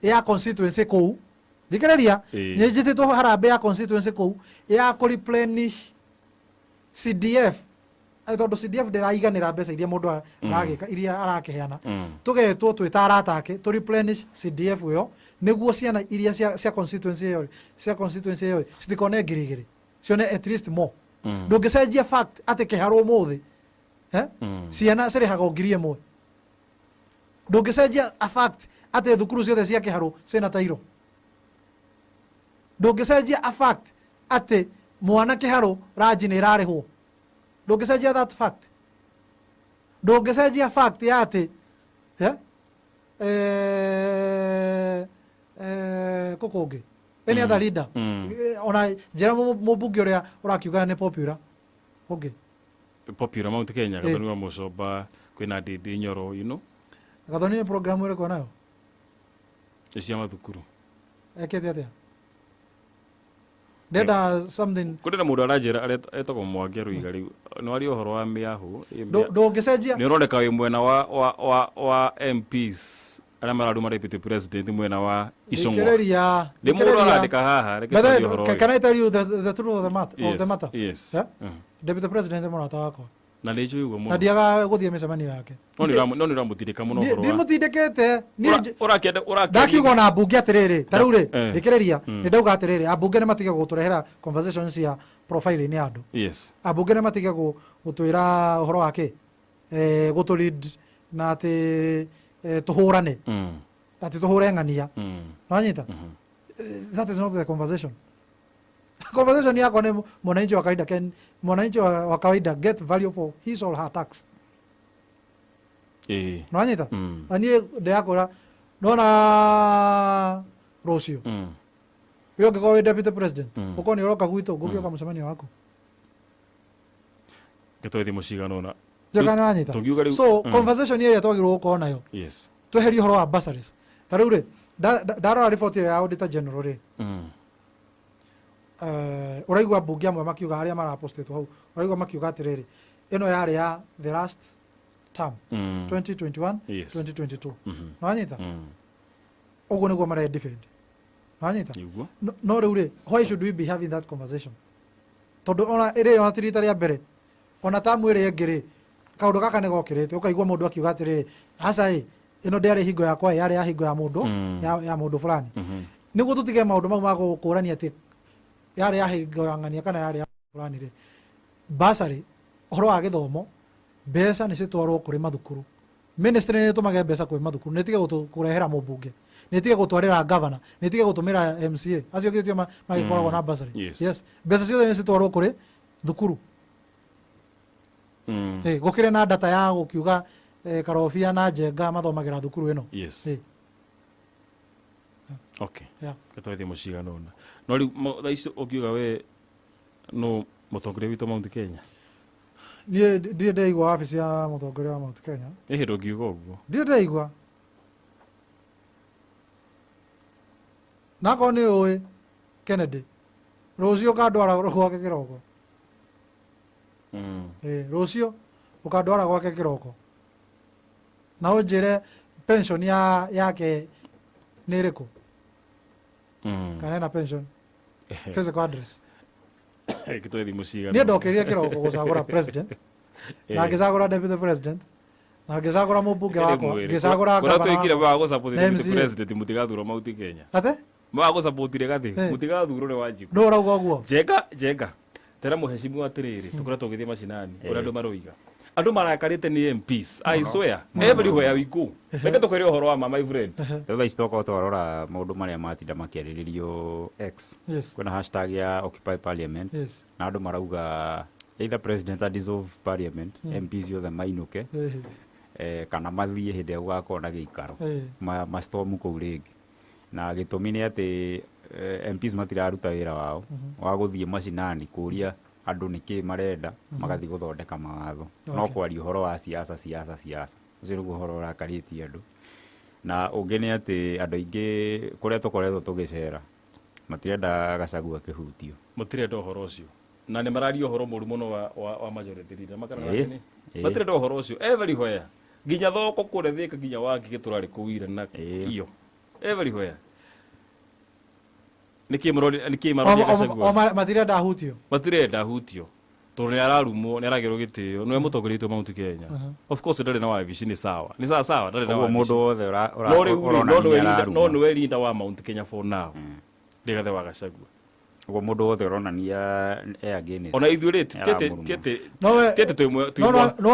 ya constituency kũu. Thikĩrĩria, nĩ njĩtĩtwo harambĩ ya constituency kũu ya kũ replenish CDF. Ai tondũ CDF ndĩraiganĩra mbeca iria mũndũ aragĩka, iria arakĩheana. Tũgetwo twĩ ta arata ake tũ replenish CDF ĩyo nĩguo ciana iria cia constituency ĩyo, cia constituency ĩyo citikone 2,000, cione at least more. Ndũngĩcenjia fact atĩ kĩharũ ũmũthĩ, ciana cirĩhagwo 1,000. Ndũngĩcenjia a fact atĩ thukuru ciothe cia kĩharũ ciĩna tairo. Ndũngĩcenjia a fact atĩ mwana kĩharũ ranji nĩ ĩrarĩhwo. Ndũngĩcenjia that fact. Ndũngĩcenjia fact ya atĩ, kũ kũngĩ any other leader. Ona njĩra mũmbunge ũrĩa ũrakiuga nĩ popular ũngĩ. Popular Mount Kenya, Gathoni wa Mũcomba, kwĩna Ndindi Nyoro, you know. Gathoni nĩ program ĩrĩkũ nayo? Cia mathukuru. Ekĩte atĩa? Ndenda something. Kũrĩ na mũndũ aranjĩra etagwo Mwangi Ruiga rĩu. Nĩ waria ũhoro wa mĩahũ. Ndũngĩcenjia. Nĩ ũroneka wĩ mwena wa MPs arĩa mararuma deputy president mwena wa Icũng'wa. Thikĩrĩria. Nĩ mũndũ arandĩka haha, reke twarie ũhoro ũyũ. Can I tell you the truth of the matter? Of the matter? Yes. Yeah? Deputy president nĩ mũrata wakwa. Na nĩ njũĩ ũguo mũno. Na ndiaga gũthiĩ mĩcemanio yake. No nĩ ũramũtindĩka mũno ũhoro wa. Ndimũtindĩkĩte. Ũrakĩenda, ũrakĩenda. Ndakiuga ona ambunge atĩrĩrĩ, ta rĩu rĩ, thikĩrĩria, nĩ ndauga atĩrĩrĩ, ambunge nĩ matige gũtũrehera conversation cia profile-inĩ ya andũ. Ambunge nĩ matige gũtwĩra ũhoro wa kĩ? Gũtũ lead na atĩ tũhũrane. Atĩ tũhũre ng'ania. Nĩwanyita? That is not the conversation. Conversation yakwa nĩ mwananchi wa kawaida can, mwananchi wa kawaida get value for his or her tax. Nĩwanyita? Na niĩ ndĩrakwĩra, nona rũciũ. We ũngĩkorwo wĩ deputy president, ũkorwo nĩ ũroka gwitũ, ngũgĩũka mũcemanio waku. Gĩtwe thimũ cigana ũna. Njoka nĩwanyita? Tũngiuga rĩu. So, conversation ĩrĩa twagĩrĩirwo gũkorwo nayo. Tweherie ũhoro wa bursaries. Ta rĩu rĩ, ndarora report ĩyo ya Auditor General rĩ. Ũraigua mbunge amwe makiuga arĩa marapostĩtwo hau, ũraigua makiuga atĩrĩrĩ, ĩno yarĩ ya the last term, 2021, 2022. Nĩwanyita? Ũguo nĩguo mare defend. Nĩwanyita? Nĩguo. No rĩu rĩ, why should we be having that conversation? Tondũ ona ĩrĩ ona ti rita rĩa mbere, ona tamu ĩrĩa ĩngĩ rĩ, kaũndũ gaka nĩ gokĩrĩte, ũkaigua mũndũ akiuga atĩrĩrĩ, aca ĩ, ĩno ndĩarĩ hingo yakwa ĩ, yarĩ ya hingo ya mũndũ, ya mũndũ fulani. Nĩguo tũtige maũndũ mau ma gũkũrania atĩ yarĩ ya hingo ya ng'ania kana yarĩ ya fulani rĩ, bursary, ũhoro wa gĩthomo, mbeca nĩ citwarwo kũrĩ mathukuru. Ministry nĩ ĩtũmage mbeca kwĩ mathukuru, nĩ ĩtige kũrehera mũmbunge, nĩ ĩtige gũtwarĩra governor, nĩ ĩtige gũtũmĩra MCA. Acio githĩ tio magĩkoragwo na bursary. Yes. Mbeca ciothe nĩ citwarwo kũrĩ thukuru. Gũkĩrĩ na data ya gũkiuga, Karobia na Njenga mathomagĩra thukuru ĩno. Gĩtwae thimũ cigana ũna. No rĩu, thaa ici ũngiuga we no mũtongoria witũ Mount Kenya? Niĩ ndirĩ ndeigua wabici ya mũtongoria wa Mount Kenya. Ĩ hĩndĩ ũngiuga ũguo? Ndirĩ ndeigua. Na akorwo nĩ ũĩ Kennedy, rũciũ ũkandwara gwake kĩroko. Rũciũ ũkandwara gwake kĩroko. Na ũnjĩre pension yake nĩ ĩrĩkũ? Kana ena pension? Physical address. Gĩtwae thimũ cigana Niĩ ũna. ndokĩrire kĩroko gũcagũra president, na ngĩcagũra deputy president, na ngĩcagũra mũmbunge Ĩrĩ wakwa, mwĩrĩ. ngĩcagũra Kũrĩa gavana twĩkire wakwa. wa gũsupport Na deputy MCA. president mũtigathurwo Mount Kenya. Ate? Wa gũsupport Rigathi, mũtigathurwo nĩ Wanjikũ. Nũ ũrauga ũguo? Njenga, Njenga. Tera muheshimiwa atiriri, tukoretwo tũgĩthiĩ macinani ũrĩa andũ maroiga. Andũ marakarĩte nĩ MPs. I swear, everywhere we go. Reke tũkwĩre ũhoro wa ma, my friend. Rĩu thaa ici tokorwo twarora maũndũ marĩa matinda makĩarĩrĩrio X, kwĩna hashtag ya Occupy Parliament, na andũ marauga either president a dissolve parliament, MPs othe mainũke, kana mathiĩ hĩndĩ ĩrĩa gũgakorwo na gĩikaro, ma storm kũu rĩngĩ. Na gĩtũmi nĩ atĩ MPs matiraruta wĩra wao wa gũthiĩ macinani kũria andũ nĩkĩ marenda, magathiĩ gũthondeka mawatho, no kwaria ũhoro wa siasa, siasa, siasa. Ũcio nĩguo ũhoro ũrakarĩtie andũ. Na ũngĩ nĩ atĩ andũ aingĩ kũrĩa tũkoretwo tũgĩcera matirenda Gachagua akĩhutio. Matirenda ũhoro ũcio na nĩ mararia ũhoro mũru mũno wa majority leader makarara nĩ matirenda ũhoro ũcio everywhere, nginya thoko kũrĩa Thĩka, nginya Wangigĩ tũrarĩ kũu ira na iyo everywhere. Nĩkĩ mũrori, nĩkĩ maroria Gachagua? O matirenda ahutio. Matirenda ahutio tondũ nĩ ararumwo, nĩ aragĩrwo gĩtĩo, nĩwe mũtongoria witũ Mount Kenya. Of course ndarĩ na wabici, nĩ sawa, nĩ sawa sawa, ndarĩ na Koguo wabici. Mũndũ wothe No rĩu rĩ, no ũronania nĩwe leader, ararumwo. no nĩwe leader wa Mount Kenya for now, Rigathĩ wa Gachagua. Ũguo mũndũ wothe ũronania e against Ona ithuĩ rĩ, nĩaramũruma. tiete No tiete twĩ no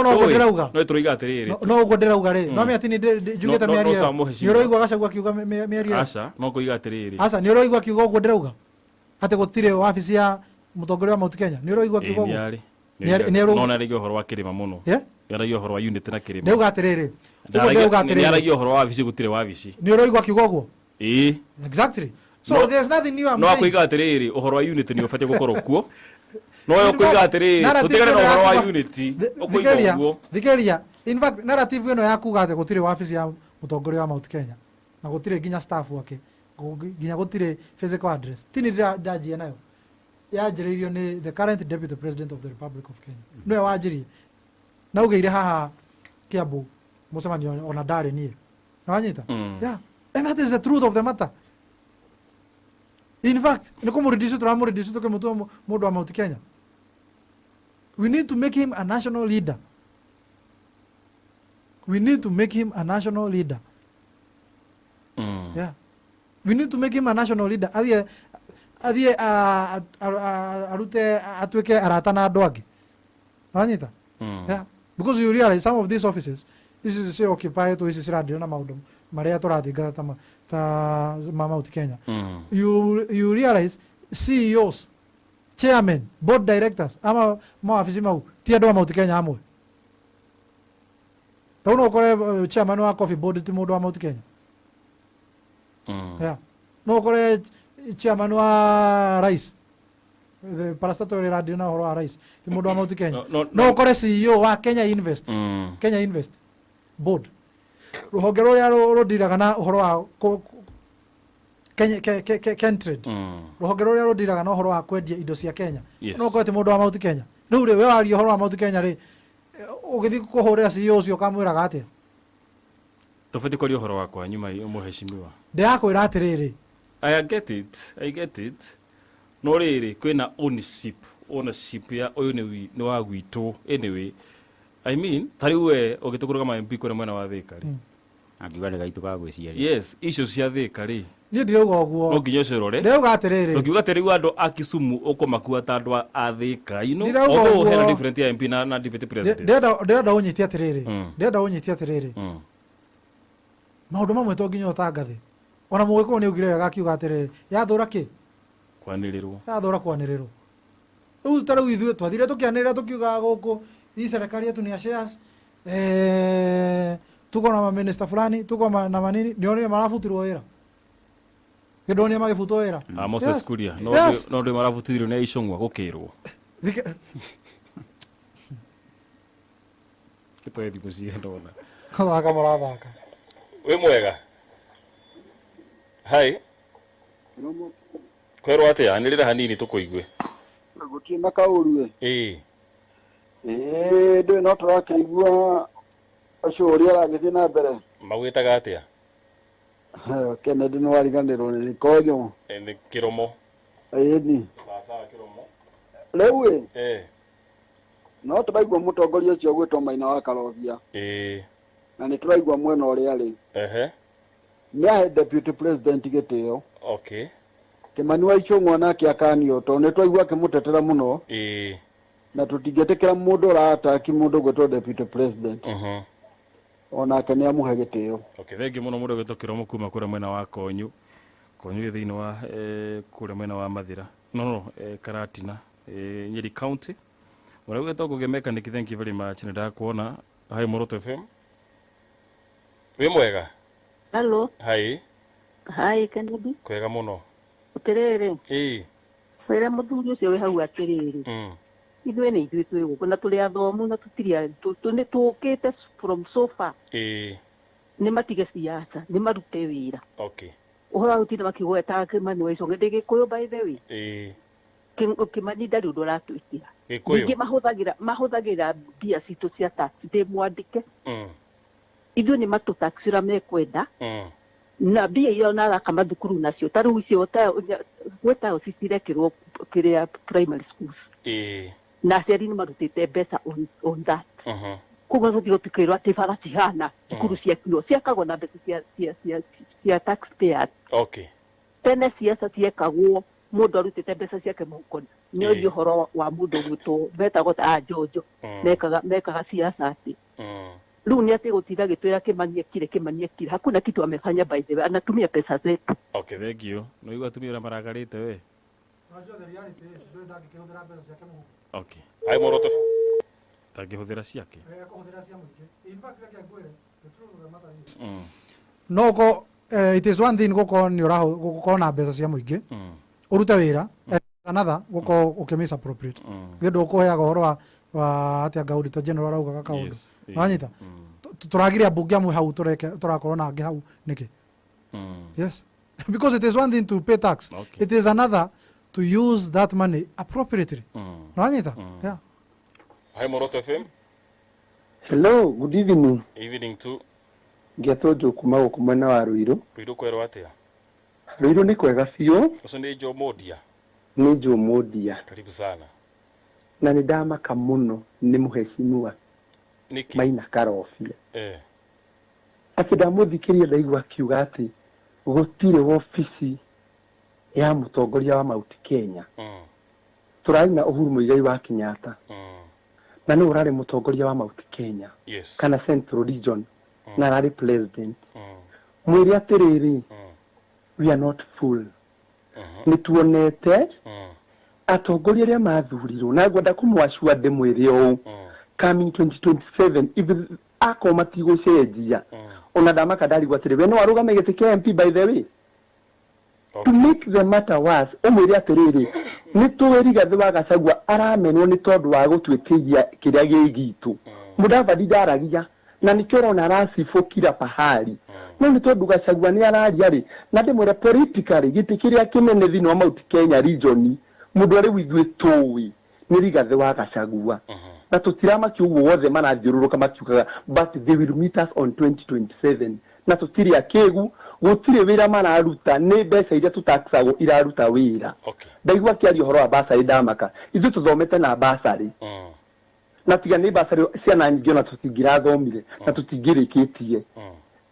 ũguo ndĩrauga. No tũroiga atĩrĩrĩ. No ũguo ndĩrauga rĩ, no mĩatini njugĩte No, mĩario no, sawa, ĩyo. mũheshimiwa. Nĩ ũraigua Gachagua akiuga mĩario ĩyo? Aca, no kũiga atĩrĩrĩ. Aca, nĩ ũraigua akiuga ũguo ndĩrauga, atĩ gũtirĩ wabici ya mũtongoria wa Mount Kenya? Nĩ ũraigua akiuga Ĩĩ, ũguo? nĩarĩ. Nĩarĩ. No nĩaragia ũhoro wa kĩrĩma mũno. Yeah? Nĩaragia ũhoro wa unity na kĩrĩma. Ndĩrauga atĩrĩrĩ, ũguo ndĩrauga atĩrĩrĩ. Nĩaragia ũhoro wa wabici, gũtirĩ wabici. Nĩ ũraigua akiuga ũguo? Ĩĩ. Exactly, so there's nothing new I'm No saying. akũiga atĩrĩrĩ, ũhoro wa unity nĩ ũbatiĩ gũkorwo kuo, no we ũkũiga atĩrĩrĩ, Narrative tũtigane na ĩno ũhoro wa unity, ũkũiga Thikĩrĩria, ũguo. thikĩrĩria, in fact narrative ĩno ya kuga atĩ gũtirĩ wabici ya mũtongoria wa Mount Kenya na gũtirĩ nginya staff wake, nginya gũtirĩ physical address, ti nĩ ndanjia nayo, yanjĩrĩirio nĩ the current Deputy President of the Republic of Kenya. Nĩwe wanjĩrie na ugĩire haha Kiambu mũcemanio ona ndarĩ niĩ, nĩwanyita? Yeah, and that is the truth of the matter. In fact nĩ kũmũreduce, tũramũreduce tũkĩmũtua mũndũ wa Mount Kenya. We need to make him a national leader. We need to make him a national leader. Yeah, we need to make him a national leader, athiĩ arute atuĩke arata na andũ angĩ, wanyita? Yeah, because you realize some of these offices ici ci occupy ici cirandio na maũndũ marĩa tũrathingata ta ma Mount Kenya. You realize CEOs, chairman, board directors ama mawabici mau ti andũ a Mount Kenya amwe. Tau no ũkore chairman wa Coffee Board ti mũndũ wa Mount Kenya. Yeah. No ũkore chairman wa rice, the parastatal ĩradio na ũhoro wa rice, ti mũndũ wa Mount Kenya. No, No ũkore CEO wa Kenya Invest, Kenya Invest Board, rũhonge rũrĩa rũndiraga na ũhoro wa Kenya Kentrade, rũhonge rũrĩa rũndiraga na ũhoro wa kwendia indo cia Kenya, no ũkorwo ti mũndũ wa Mount Kenya. Rĩu rĩ, we waria ũhoro wa Mount Kenya rĩ, ũgĩthiĩ kũhũrĩra CEO ũcio ũkamwĩraga atĩa? Ndũbatiĩ kwaria ũhoro wakwa nyuma mũheshimiwa. Ndĩrakwĩra atĩrĩrĩ. I get it, I get it. No rĩrĩ, kwĩna ownership ya ũyũ nĩ wa gwitũ anyway. I mean, ta rĩu we ũgĩtũkũrũgama MP kũrĩa mwena wa Thĩka rĩ. Angiuga nĩ gaitũ ga gwĩciaria. Yes, icio cia Thĩka rĩ. Niĩ ndirauga ũguo. No nginya ũcio ũrore. Ndĩrauga atĩrĩrĩ. Ndũngiuga atĩ rĩu andũ a Kisumu ũkũmakua ta andũ a Thĩka. Ndirauga Although ũguo. hena different ya MP na deputy president. Ndĩrenda ũnyite atĩrĩrĩ. Ndĩrenda ũnyite atĩrĩrĩ. Maũndũ mamwe to nginya ũtangathe. Ona Mũgĩkũyũ nĩ augire wega akiuga atĩrĩrĩ, yathũra kĩ? Kwanĩrĩrwo. Yathũra kwanĩrĩrwo. Rĩu ta rĩu ithuĩ twathire tũkĩanĩrĩra tũkiugaga gũkũ hii serikali yetu ni ya shares, tuko na maminista fulani, tuko na manini, nĩonire marabutirwo wĩra, nĩndonire magĩbutwo wĩra. Ah, Moses Kuria. No no ndĩ marabutithirio nĩ Icũng'wa gũkĩrwo. Gĩtoe thimũ cigana ũna. Gũthaka mũrathaka. Wĩ mwega? Hi. Kwerwo atĩa? Anĩrĩra hanini tũkũigue. Gũtirĩ na kaũru ĩ. Ĩĩ. Ĩĩ, ndũĩ no tũrakĩigua ũcio ũrĩa aragĩthiĩ na mbere. Magwĩtaga atĩa? Kennedy, nĩ wariganĩrwo nĩ konyo. Nĩ Kĩromo. Ĩni. Sawa sawa, Kĩromo. Rĩu ĩ, no tũraigua mũtongoria ũcio ũgwĩtwo Maina wa Karothia, na nĩ tũraigua mwena ũrĩa arĩ. Nĩ ahe deputy president gĩtĩo. Kimani wa Ichung'wa nake akanio tondũ nĩ twaigua akĩmũtetera mũno. Na tũtingĩtĩkĩra mũndũ ũrataki mũndũ gwĩtwo deputy president. Onake nĩ amũhe gĩtĩo. Okay, thengiũ mũno mũndũ ũgwĩtwo Kĩromo kuma kũrĩa mwena wa Konyu. Konyu ĩ thĩinĩ wa kũrĩa mwena wa Mathira. No, Karatina, Nyeri County. Ũrĩa ũgwĩtwo Ngũgĩ Mechanic, thank you very much. Nĩ ndakuona. Hi Muoroto FM. Wĩ mwega? Hello. Hi. Hi Kennedy. Kwega mũno. Atĩrĩrĩ. Ĩĩ. Wĩre mũthuri ũcio wĩ hau atĩrĩrĩ. Ithuĩ nĩ ithuĩ twĩ gũkũ na tũrĩ athomu na tũtirĩ nĩ tũkĩte from so far. Ĩĩ. Nĩ matige siasa, nĩ marute wĩra. Okay. Ũhoro wa gũtinda makĩgweta Kimani wa Ichung'wa, ndĩ Gĩkũyũ by the way. Ĩĩ. Kimani ndarĩ ũndũ ũratwĩkĩra. Gĩkũyũ. Ningĩ mahũthagĩra mbia citũ cia tax, ndĩ mwandĩke. Ithuĩ nĩ matũ tax ũrĩa mekwenda. Na mbia iria ona araka mathukuru nacio ta rĩu icio gwĩ taũci cirekĩrwo kĩrĩa primary schools. Ĩĩ. Na aciari nĩ marutĩte mbeca on that. Koguo tũthiĩ tũkĩrwo atĩ bara cihana cukuru ciakirwo ciakagwo na mbeca cia taxpayers. Okay. Tene ciaca ciekagwo mũndũ arutĩte mbeca ciake mũhuko. Nĩ oĩ ũhoro wa mũndũ ũgwĩtwo metagwo ta Anjonjo mekaga siasa atĩ rĩu nĩ atĩ gũtinda gĩtwĩra Kimani ekire Kimani ekire, hakuna kitu amefanya by the way, anatumia pesa zetu. Okay, thank you. No igua atumia ũrĩa marakarĩte we. Unajua the reality is ndũĩ ndangĩkĩhũthĩra mbeca ciake mũhuko. Okay. Hi Muoroto. Ndangĩhũthĩra ciake. Ekũhũthĩra cia mũingĩ. In fact reke ngwĩre the truth of the matter is no ko it is one thing gũkorwo nĩ ũrahũ gũkorwo na mbeca cia mũingĩ ũrute wĩra, and another gũkorwo ũkĩ misappropriate. Nĩ ũndũ ũkũheaga ũhoro wa atĩa nga auditor general araugaga kaũndũ. Wanyita? Tũragiria ambunge amwe hau tũreke tũrakorwo na angĩ hau nĩkĩ? Yes. Because it is one thing to pay tax. It is another to use that money appropriately. Wanyita? Yeah. Hi Muoroto FM. Hello, good evening. Evening too. Ngĩetwo Joe kuma gũkũ mwena wa Ruiru. Ruiru kwerwo atĩa? Ruiru nĩ kwega biũ. Ũcio nĩ Joe Modia. Nĩ Joe Modia. Karibu sana. Na nĩ ndamaka mũno nĩ mũheshimiwa Nĩkĩ? Maina Karobia. Atĩ ndamũthikĩria ndaigua akiuga atĩ gũtirĩ wobici ya mũtongoria wa Mount Kenya. Tũrarĩ na Uhuru Muigai wa Kenyatta. Na nĩwe ũrarĩ mũtongoria wa Mount Kenya. Yes. Kana Central Region. Na ararĩ president. Mwĩre atĩrĩrĩ, we are not fool. Nĩ tuonete atongoria arĩa mathurirwo na ngwenda kũmwacua ndĩmwĩre ũũ, coming 2027 if akorwo matigũcenjia, ona ndamaka ndarigwo atĩrĩ we no arũgame gĩtĩ kĩa MP by the way. To make the matter worse, ũmwĩre atĩrĩrĩ nĩ tũĩ Rigathĩ wa Gachagua aramenwo nĩ tondũ wa gũtuĩkĩria kĩrĩa gĩ gitũ. Mũdavadi ndaragia na nĩkĩo ũrona aracibũ kila pahali. No nĩ tondũ Gachagua nĩ araria rĩ, na ndĩmwĩre politically gĩtĩ kĩrĩa kĩnene thĩinĩ wa Mount Kenya region mũndũ arĩ ithuĩ tũĩ nĩ Rigathĩ wa Gachagua. Na tũtiramakio ũguo wothe marathiũrũrũka makiugaga but they will meet us on 2027. Na tũtirĩ akĩgu, gũtirĩ wĩra mararuta, nĩ mbeca iria tũtaxagwo iraruta wĩra. Ndaigua akĩaria ũhoro wa basarĩ ndamaka, ithuĩ tũthomete na basarĩ. Na tiga nĩ basarĩ ciana nyingĩ ona tũtingĩrathomire na tũtingĩrĩkĩtie.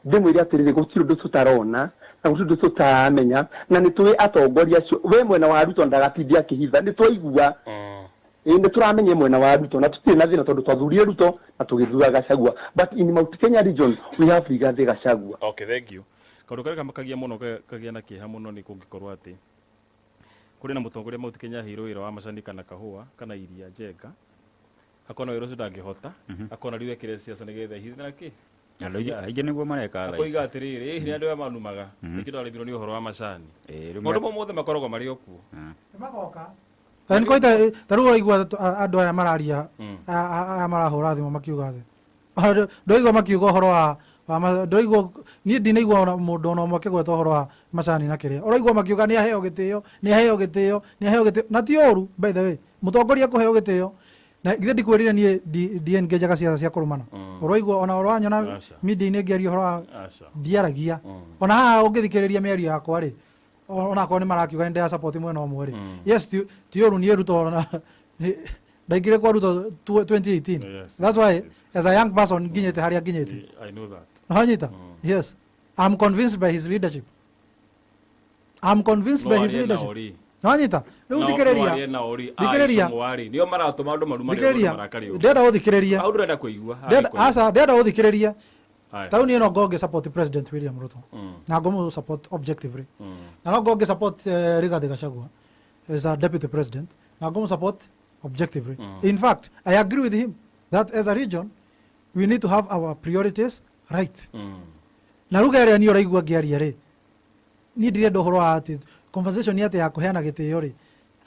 Ndĩmwĩre atĩrĩrĩ gũtirĩ ũndũ tũtarona na gũtirĩ ũndũ tũtaramenya na nĩ tũĩ atongoria acio we mwena wa Ruto ndagatinde akĩhitha nĩ twaigua. Ĩĩ nĩ tũramenya mwena wa Ruto na tũtirĩ na thĩna tondũ twathurire Ruto na tũgĩthura Gachagua, but in Mount Kenya region we have Rigathi Gachagua. Okay, thank you. Kaũndũ karĩa kamakagia mũno kagĩa na kĩeha mũno nĩ kũngĩkorwo atĩ kũrĩ na mũtongoria Mount Kenya aheirwo wĩra wa macani kana kahũa kana iria njenga, akona wĩra ũcio ndangĩhota, akona rĩu ekĩre siasa nĩgetha ehithe na kĩ. Andũ aingĩ nĩguo mareka thaa akoiga atĩrĩrĩ ĩĩ nĩ andũ aya manumaga nĩkĩo ndaremirwo nĩ ũhoro wa macani. Maũndũ mau mothe makoragwo marĩ o kuo. Nĩ magoka. Ta nĩ ta rĩu ũraigua andũ aya mararia aya marahũra thimũ makiuga atĩ ndũraigua makiuga ũhoro wa ndũraigua niĩ ndinaigua ona mũndũ ona ũmwe akĩgweta ũhoro wa macani na kĩrĩa ũraigua makiuga nĩ aheo gĩtĩo, nĩ aheo gĩtĩo, nĩ aheo gĩtĩo, na ti ũru by the way mũtongoria kũheo gĩtĩo. Na githĩ ndikwĩrire niĩ ndiengejaga ciaca cia kũrumana. Ũraigua ona ũranyona media-inĩ ngĩaria ũhoro wa ndiaragia. Ona haha ũngĩthikĩrĩria mĩario yakwa rĩ, ona akorwo nĩ marakiuga nĩ ndĩra support mwena ũmwe rĩ, yes ti ũru niĩ Ruto ona ndaingĩrire kwa Ruto 2018. That's why as a young person nginyĩte harĩa nginyĩte. I know that. Nĩwanyita? Yes. I'm convinced by his leadership. I'm convinced by his leadership. Nĩwanyita? Rĩu thikĩrĩria. Thikĩrĩria. Nĩo maratũma andũ maruma marakari. Ndĩrenda gũthikĩrĩria. Hau ndĩrenda kũigua. Aca, ndĩrenda gũthikĩrĩria. Tauni ĩno ngongĩ support President William Ruto. Na ngũmũ support objectively. Na no ngongĩ support Rigathi Gachagua as a deputy president. Na ngũmũ support objectively. In fact, I agree with him that as a region we need to have our priorities right. Na ruga ĩrĩa niĩ ũraigua ngĩaria rĩ, niĩ ndirenda ũhoro wa atĩ conversation atĩ ya kũheana gĩtĩo rĩ,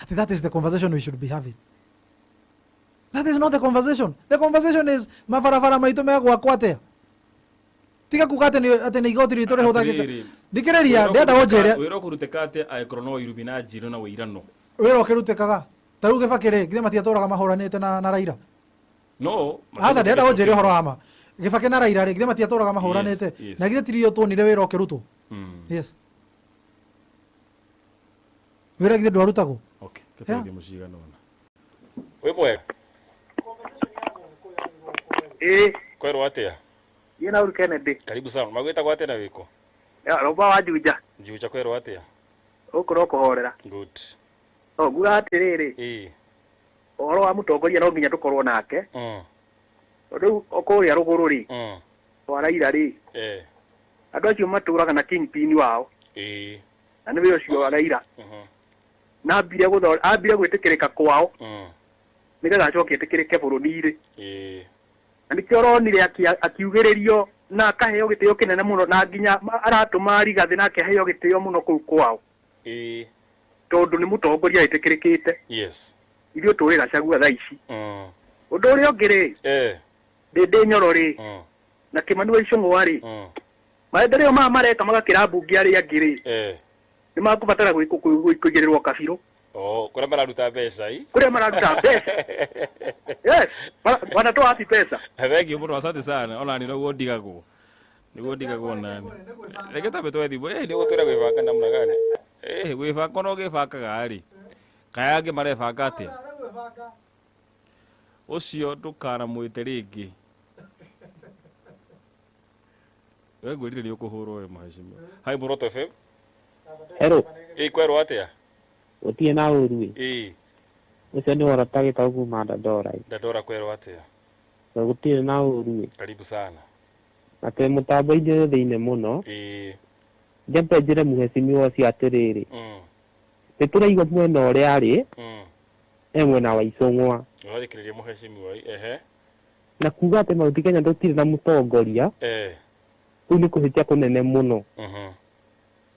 atĩ that is the conversation we should be having. That is not the conversation. The conversation is mabarabara maitũ megwakwo atĩa. Tiga kuga atĩ nĩ igoti ritũ rĩhũthagĩka. Thikĩrĩria, ndĩrenda ũnjĩre. Wĩra ũkũrutĩka atĩa angĩkorwo no irumi na njirũ na wĩirano? Wĩra ũkĩrutĩkaga. Ta rĩu Gĩbakĩ rĩ, githĩ matiatũraga mahũranĩte na Raila? No. Aca, ndĩrenda ũnjĩre ũhoro wa ma. Gĩbakĩ na Raila rĩ, githĩ matiatũraga mahũranĩte? Na githĩ tirio tuonire wĩra ũkĩrutwo? Yes. Wĩra githĩ ndwarutagwo? Okay, kĩteithie mũcigana ũna. Wĩ mwega? Ĩĩ. Kwerwo atĩa? Niĩ na Uhuru Kennedy. Karibu sana. Magwĩtagwo atĩa na wĩkũ? Roba wa Juja. Juja kwerwo atĩa? Gũkũ no kũhorera. Good. No nguga atĩrĩrĩ. Ĩĩ. Ũhoro wa mũtongoria no nginya tũkorwo nake. Tondũ kũrĩa rũgũrũ rĩ, kwa Raila rĩ, andũ acio matũraga na kingpin wao. Ĩĩ. Na nĩwe ũcio wa Raila. Na ambire gwĩtĩkĩrĩka kwao. Nĩgetha acoke etĩkĩrĩke bũrũri-rĩ. Ĩĩ. Na nĩkĩo ũronire akiugĩrĩrio na akaheo gĩtĩo kĩnene mũno na nginya aratũma Rigathĩ nake aheo gĩtĩo mũno kũu kwao. Ĩĩ. Tondũ nĩ mũtongoria etĩkĩrĩkĩte. Yes. Ithuĩ tũrĩ Gachagua thaa ici. Ũndũ ũrĩa ũngĩ rĩ, Ndĩndĩ Nyoro rĩ, na Kĩmani wa Ichung'wa rĩ, maendeleo maya mareka magakĩra mbunge arĩa angĩ rĩ, nĩ makũbatara kũigĩrĩrwo kabirũ. Oh, kũrĩa mararuta mbeca i? Kũrĩa mararuta mbeca. Yes, wanatoa wapi pesa? Thank you mũno, asante sana. Ona ni noguo ndigagwo. Niguo ndigagwo nani. Reke tambe twethe thimũ. Nĩ ũgũtwĩra gwĩbanga namna gani? Gwĩbanga no gĩbangaga rĩ. Kaya angĩ marebanga atĩa? Ũcio ndũkanamwĩte rĩngĩ. We ngwĩrire nĩ ũkũhũrwo we mheshimiwa. Hi Muroto FM. Hello. Ĩĩ kwerwo atĩa? Gũtirĩ na ũru ĩ. Ĩĩ. Ũcio nĩ Wora gĩtau kuma Dandora. Dandora kwerwo atĩa? Gũtirĩ na ũru ĩ. Karibu sana. Na twĩ mũtambo-inĩ thĩinĩ mũno. Ĩĩ. Njambe njĩre mũhecimiwa ũcio atĩrĩrĩ. Nĩ tũraigua mwena ũrĩa arĩ. E mwena wa Ichung'wa. Ũrathikĩrĩria mũhecimiwa ehe. Na kuga atĩ Mount Kenya tũtirĩ na mũtongoria. Kũu nĩ kũhĩtia kũnene mũno.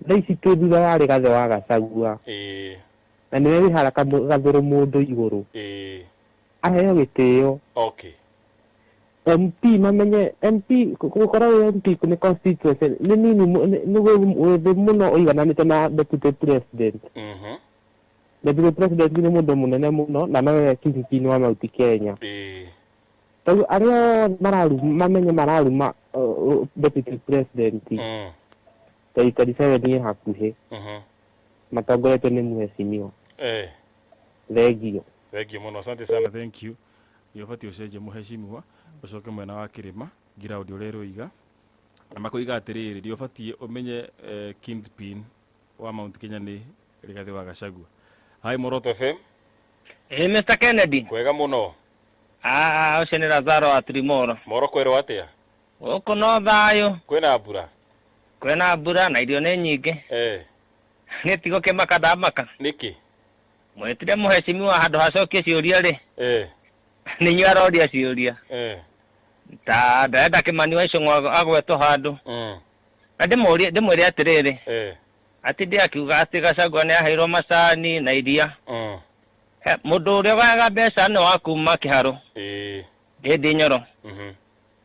Thaa ici twĩ thutha wa Rigathĩ wa Gachagua. Ĩĩ. Na nĩwe wĩ haraka gathũrũ mũndũ igũrũ. Ĩĩ. Aheo gĩtĩo. Okay. MP mamenye MP gũkorwo wĩ MP nĩ constituency nĩ nini nĩ wĩ thĩ mũno ũigananĩte na deputy president. Deputy president nĩ mũndũ mũnene mũno na nowe kingpin wa Mount Kenya. Ĩĩ. Tondũ arĩa mararuma mamenye mararuma deputy president. 37 ĩ hakuhĩ. Matongoretio nĩ mũhecimiwa. Thengio. Thengio mũno, asante sana, thank you. Nĩ ũbatiĩ ũcenjie mũhecimiwa ũcoke mwena wa kĩrĩma ground ũrĩa ĩroiga na makoiga atĩrĩrĩ nĩ ũbatiĩ ũmenye kingpin wa Mount Kenya nĩ Rigathĩ wa Gachagua. Hi Muroto FM. Mr. Kennedy. Kwega mũno. Ũcio nĩ Lazaro wa Tirimoro. Moro kwerwo atĩa? Gũkũ no thayũ. Kwĩna mbura? Kwĩna mbura na irio nĩ nyingĩ. Nĩ tigo kĩmaka ndamaka. Nĩkĩ? Mwĩtire mũhecimiwa handũ hacokie ciũria rĩ. Nĩ inyuĩ aroria ciũria. Ta ndarenda Kĩmani wa Ichung'wa agwetwo handũ. Na ndĩmwĩre atĩrĩrĩ. Atĩ akiuga atĩ Gachagua nĩ aheirwo macani na iria. Mũndũ ũrĩa ũgayaga mbeca nĩ wa kuma Kĩharũ. Ndĩndĩ Nyoro.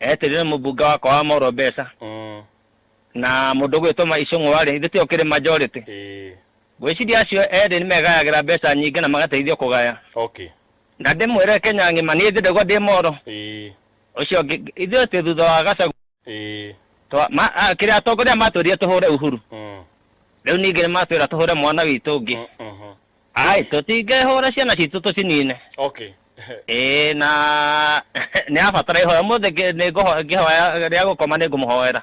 Etĩrire mũmbunge wakwa wa Moro mbeca. Na mũndũ ũgwĩtwo Ichung'wa rĩ, ithuĩ tiwe ũkĩrĩ majority. Ngwĩciria acio erĩ nĩ megayagĩra mbeca nyingĩ na magateithio kũgaya. Okay. Na ndĩmwĩre Kenya ng'ima niĩ ndĩndagwo ndĩ Moro. Ũcio ithuĩ twĩ thutha wa Gachagua. Kĩrĩa atongoria matwĩrire tũhũre Uhuru. Rĩu ningĩ nĩ matwĩra tũhũre mwana witũ ũngĩ. Ai, tũtingĩhũra ciana citũ tũcinine. Okay. Ĩĩ na nĩ abatara ihoya ũmũthĩ nĩ ngĩhoya rĩa gũkoma nĩ ngũmũhoera.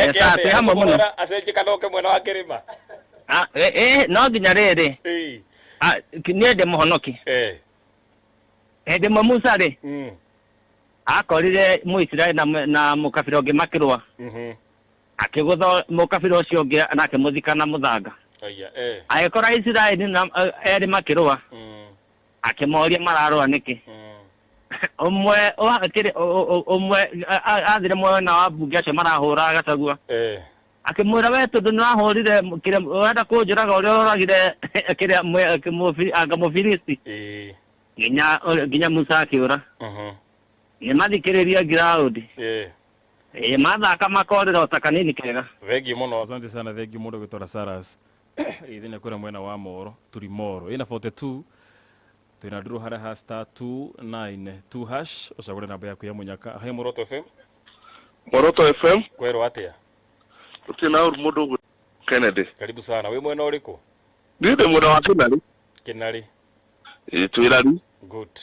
Eke hamwe muno acenje kanoke mwena wa kirima. No nginya riri. Nie ndi muhonoki. Hĩndĩ ĩmwe Musa rĩ akorire Mũisiraeli na mũkabira ũngĩ makĩrũa. Akĩgũtha mũkabira ũcio ũngĩ na akĩmũthika na mũthanga. Agĩkora Isiraeli na erĩ makĩrũa. Akĩmoria mararũa nĩkĩ. Ũmwe ũmwe athire mwena wa mbunge acio marahũra Gachagua. Akĩmwĩra we tondũ nĩwahũrire kĩrĩa ũrenda kũnjũraga ũrĩa ũragire kĩrĩa anga Mũfilisti. Nginya Musa akĩũra. Nĩ mathikĩrĩria ground. Mathaka makorĩra o ta kanini kega. Thengiũ mũno, asante sana, thengiũ mũndũ gwĩtwo Saras. Ithenya kũrĩa mwena wa Moro, Turimoro. Ĩna 42 twĩna ndũrũ harĩa ha star 292 hash ũcagũre namba yaku ya mũnyaka. He Moroto FM. Moroto FM. Kwerwo atĩa? Tũtirĩ na ũru mũndũ Kennedy. Karibu sana. Wĩ mwena ũrĩkũ? Niĩ ndĩ mwena wa Kĩnarĩ. Kĩnarĩ. Twĩrari. Good.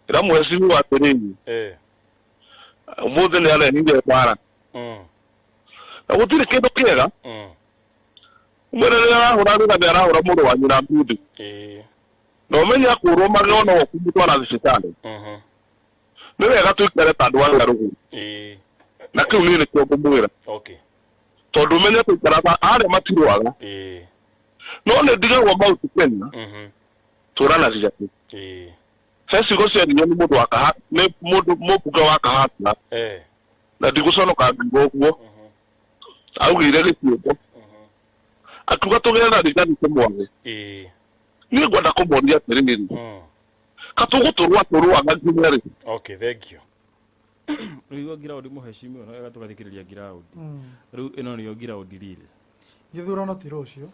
Ĩra mheshimiwa atĩrĩrĩ. Ũmũthĩ nĩ arehire mbara. Na gũtirĩ kĩndũ kĩega. Mwene rĩrĩa arahũra wĩra nĩ arahũra mũrũ wa nyina mbuthi. Na ũmenye akũrwo magego no ũkũmũtwara thibitarĩ. Nĩ wega tũikare ta andũ arĩa rũgũrũ. Na kĩu niĩ nĩkĩo ngũmwĩra. Tondũ ũmenye tũikaraga arĩa matirũaga. No nĩ ndigagwo Mount Kenya. Tũranagia atĩ. He ciugo ciaririo nĩ mũndũ wa Kaha, nĩ mũndũ mũmbunge wa Kahata. Na ndigũconoka ngiuga ũguo. Augire gĩcigo. Akiuga tũgĩe na Rigathi tũmwage. Niĩ ngwenda kũmonia atĩrĩrĩ. Ka tũgũtũrũa tũrũaga nginya rĩ. Okay, thank you. Rĩu ground mũheshimiwa no wega tũgathikĩrĩria ground. Rĩu ĩno nĩyo ground rĩrĩ. Gĩthurano ti rũciũ.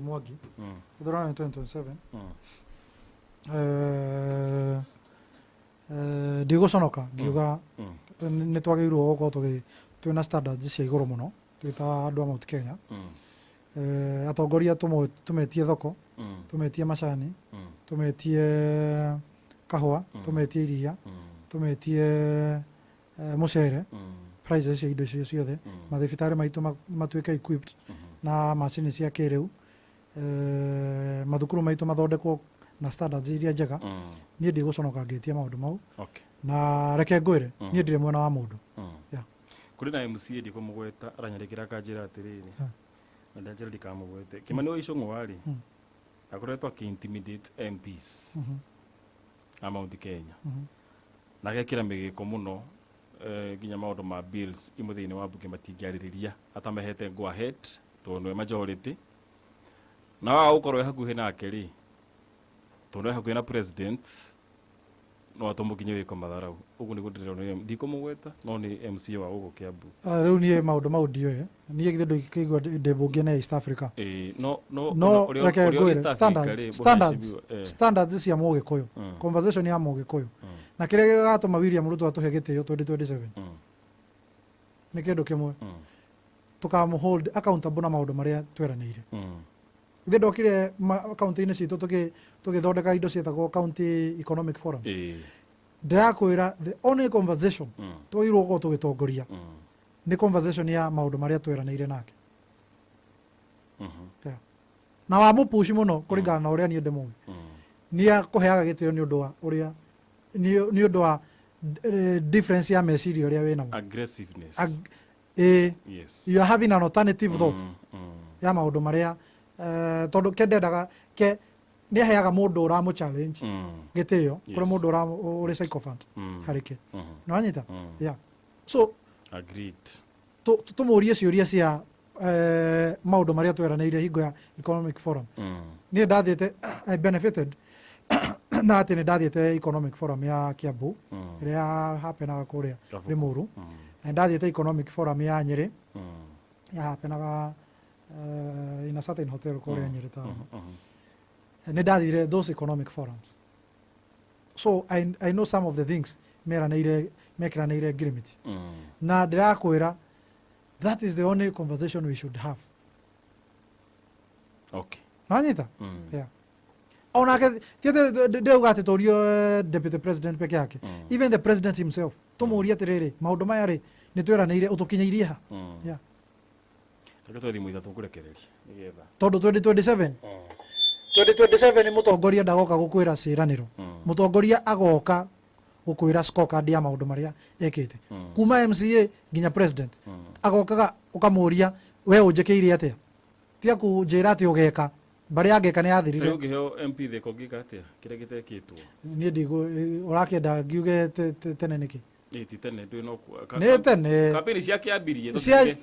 Mwangi. Gĩthurano nĩ 2027. Ndigũconoka ngiuga nĩ twagĩrĩirwo gũkorwo twĩna standards cia igũrũ mũno twĩ ta andũ a Mount Kenya. Atongoria tũmetie thoko, tũmetie macani, tũmetie kahũa, tũmetie iria, tũmetie mũcere, prices cia indo icio ciothe, mathibitarĩ maitũ matuĩke equipped na macini cia kĩrĩu, mathukuru maitũ mathondekwo na standards iria njega. Niĩ ndigũconoka ngĩtia maũndũ mau. Na reke ngwĩre, niĩ ndirĩ mwena wa mũndũ. Kũrĩ na MCA ndikũmũgweta aranyarĩkĩra akanjĩra atĩrĩrĩ, na ndanjĩra ndikamũgwete. Kĩmani wa Icũng'wa rĩ, akoretwo akĩ-intimidate MPs a Mount Kenya. Na agekĩra mĩgĩko mũno nginya maũndũ ma bills imwe thĩinĩ wa mbunge matingĩarĩrĩria atamehete go ahead tondũ nĩwe majority. Na waga gũkorwo wĩ hakuhĩ nake rĩ, tondũ wĩ hakuhĩ na president no atũmũkinye wĩko matharau. Ũguo nĩguo ndĩrona, ndikũmũgweta no nĩ MCA wa gũkũ Kiambu. Rĩu niĩ maũndũ mau ndiũĩ. Niĩ githĩ ndũkĩigua ndĩ mbunge ya East Africa. No reke ngwĩre standards cia Mũgĩkũyũ, conversation ya Mũgĩkũyũ. Na kĩrĩa gĩgatũma William Ruto atũhe gĩtĩo 2027 nĩ kĩndũ kĩmwe, tũkamũ hold accountable na maũndũ marĩa tweranĩire. Ithe ndokire kaunti-inĩ citũ tũgĩthondeka indo ciĩtagwo County Economic Forum. Ndĩrakwĩra the only conversation twagĩrĩirwo gũkorwo tũgĩtongoria nĩ conversation ya maũndũ marĩa tweranĩire nake. Na wamũpushi mũno kũringana na ũrĩa niĩ ndĩmũĩ, nĩ akũheaga gĩtĩo nĩ ũndũ wa ũrĩa nĩ ũndũ wa difference ya meciria ũrĩa wĩnamo. Aggressiveness. Yes. You are having an alternative thought ya maũndũ marĩa tondũ ke ndendaga ke nĩ aheaga mũndũ ũramũ challenge gĩtĩo kũrĩ mũndũ ũrĩ sycophant harĩ ke. Nĩ wanyita? Yeah. So agreed. Tũmũrie ciũria cia maũndũ marĩa tweranĩire hingo ya Economic Forum. Niĩ ndathiĩte, I benefited na atĩ nĩ ndathiĩte Economic Forum ya Kiambu ĩrĩa hapenaga kũrĩa Limuru. Na ndathiĩte Economic Forum ya Nyĩrĩ ya hapenaga in a certain hotel kũrĩa Nyĩrĩ town. Nĩ ndathire those economic forums. So I know some of the things mekeranĩire ngirimiti. Na ndĩrakwĩra that is the only conversation we should have. Okay. Nanyita? Yeah. Onake ndĩrauga atĩ tũrio deputy president peke yake. Even the president himself. Tũmũrie atĩrĩrĩ, maũndũ maya rĩ nĩ tweranĩire ũtũkinyĩirie ha. Yeah. Reke twethe thimũ ithatũ ngũrekererie nĩgetha tondũ 2027 2027 mũtongoria ndagoka gũkwĩra ciĩranĩro. Mũtongoria agoka gũkwĩra scorecard ya maũndũ marĩa ekĩte kuma MCA nginya president. Agokaga ũkamũria we ũnjĩkĩire atĩa, tiga kũnjĩra atĩ ũgeka barĩa angĩka nĩ yathirire. Rĩu ũngĩheo MP Thika ũngĩka atĩa kĩrĩa gĩtekĩtwo? Niĩ ndigũ ũrakĩenda ngiuge tene nĩkĩ? Ĩ ti tene ndũĩ no Nĩ tene. Campaign ciake ambirie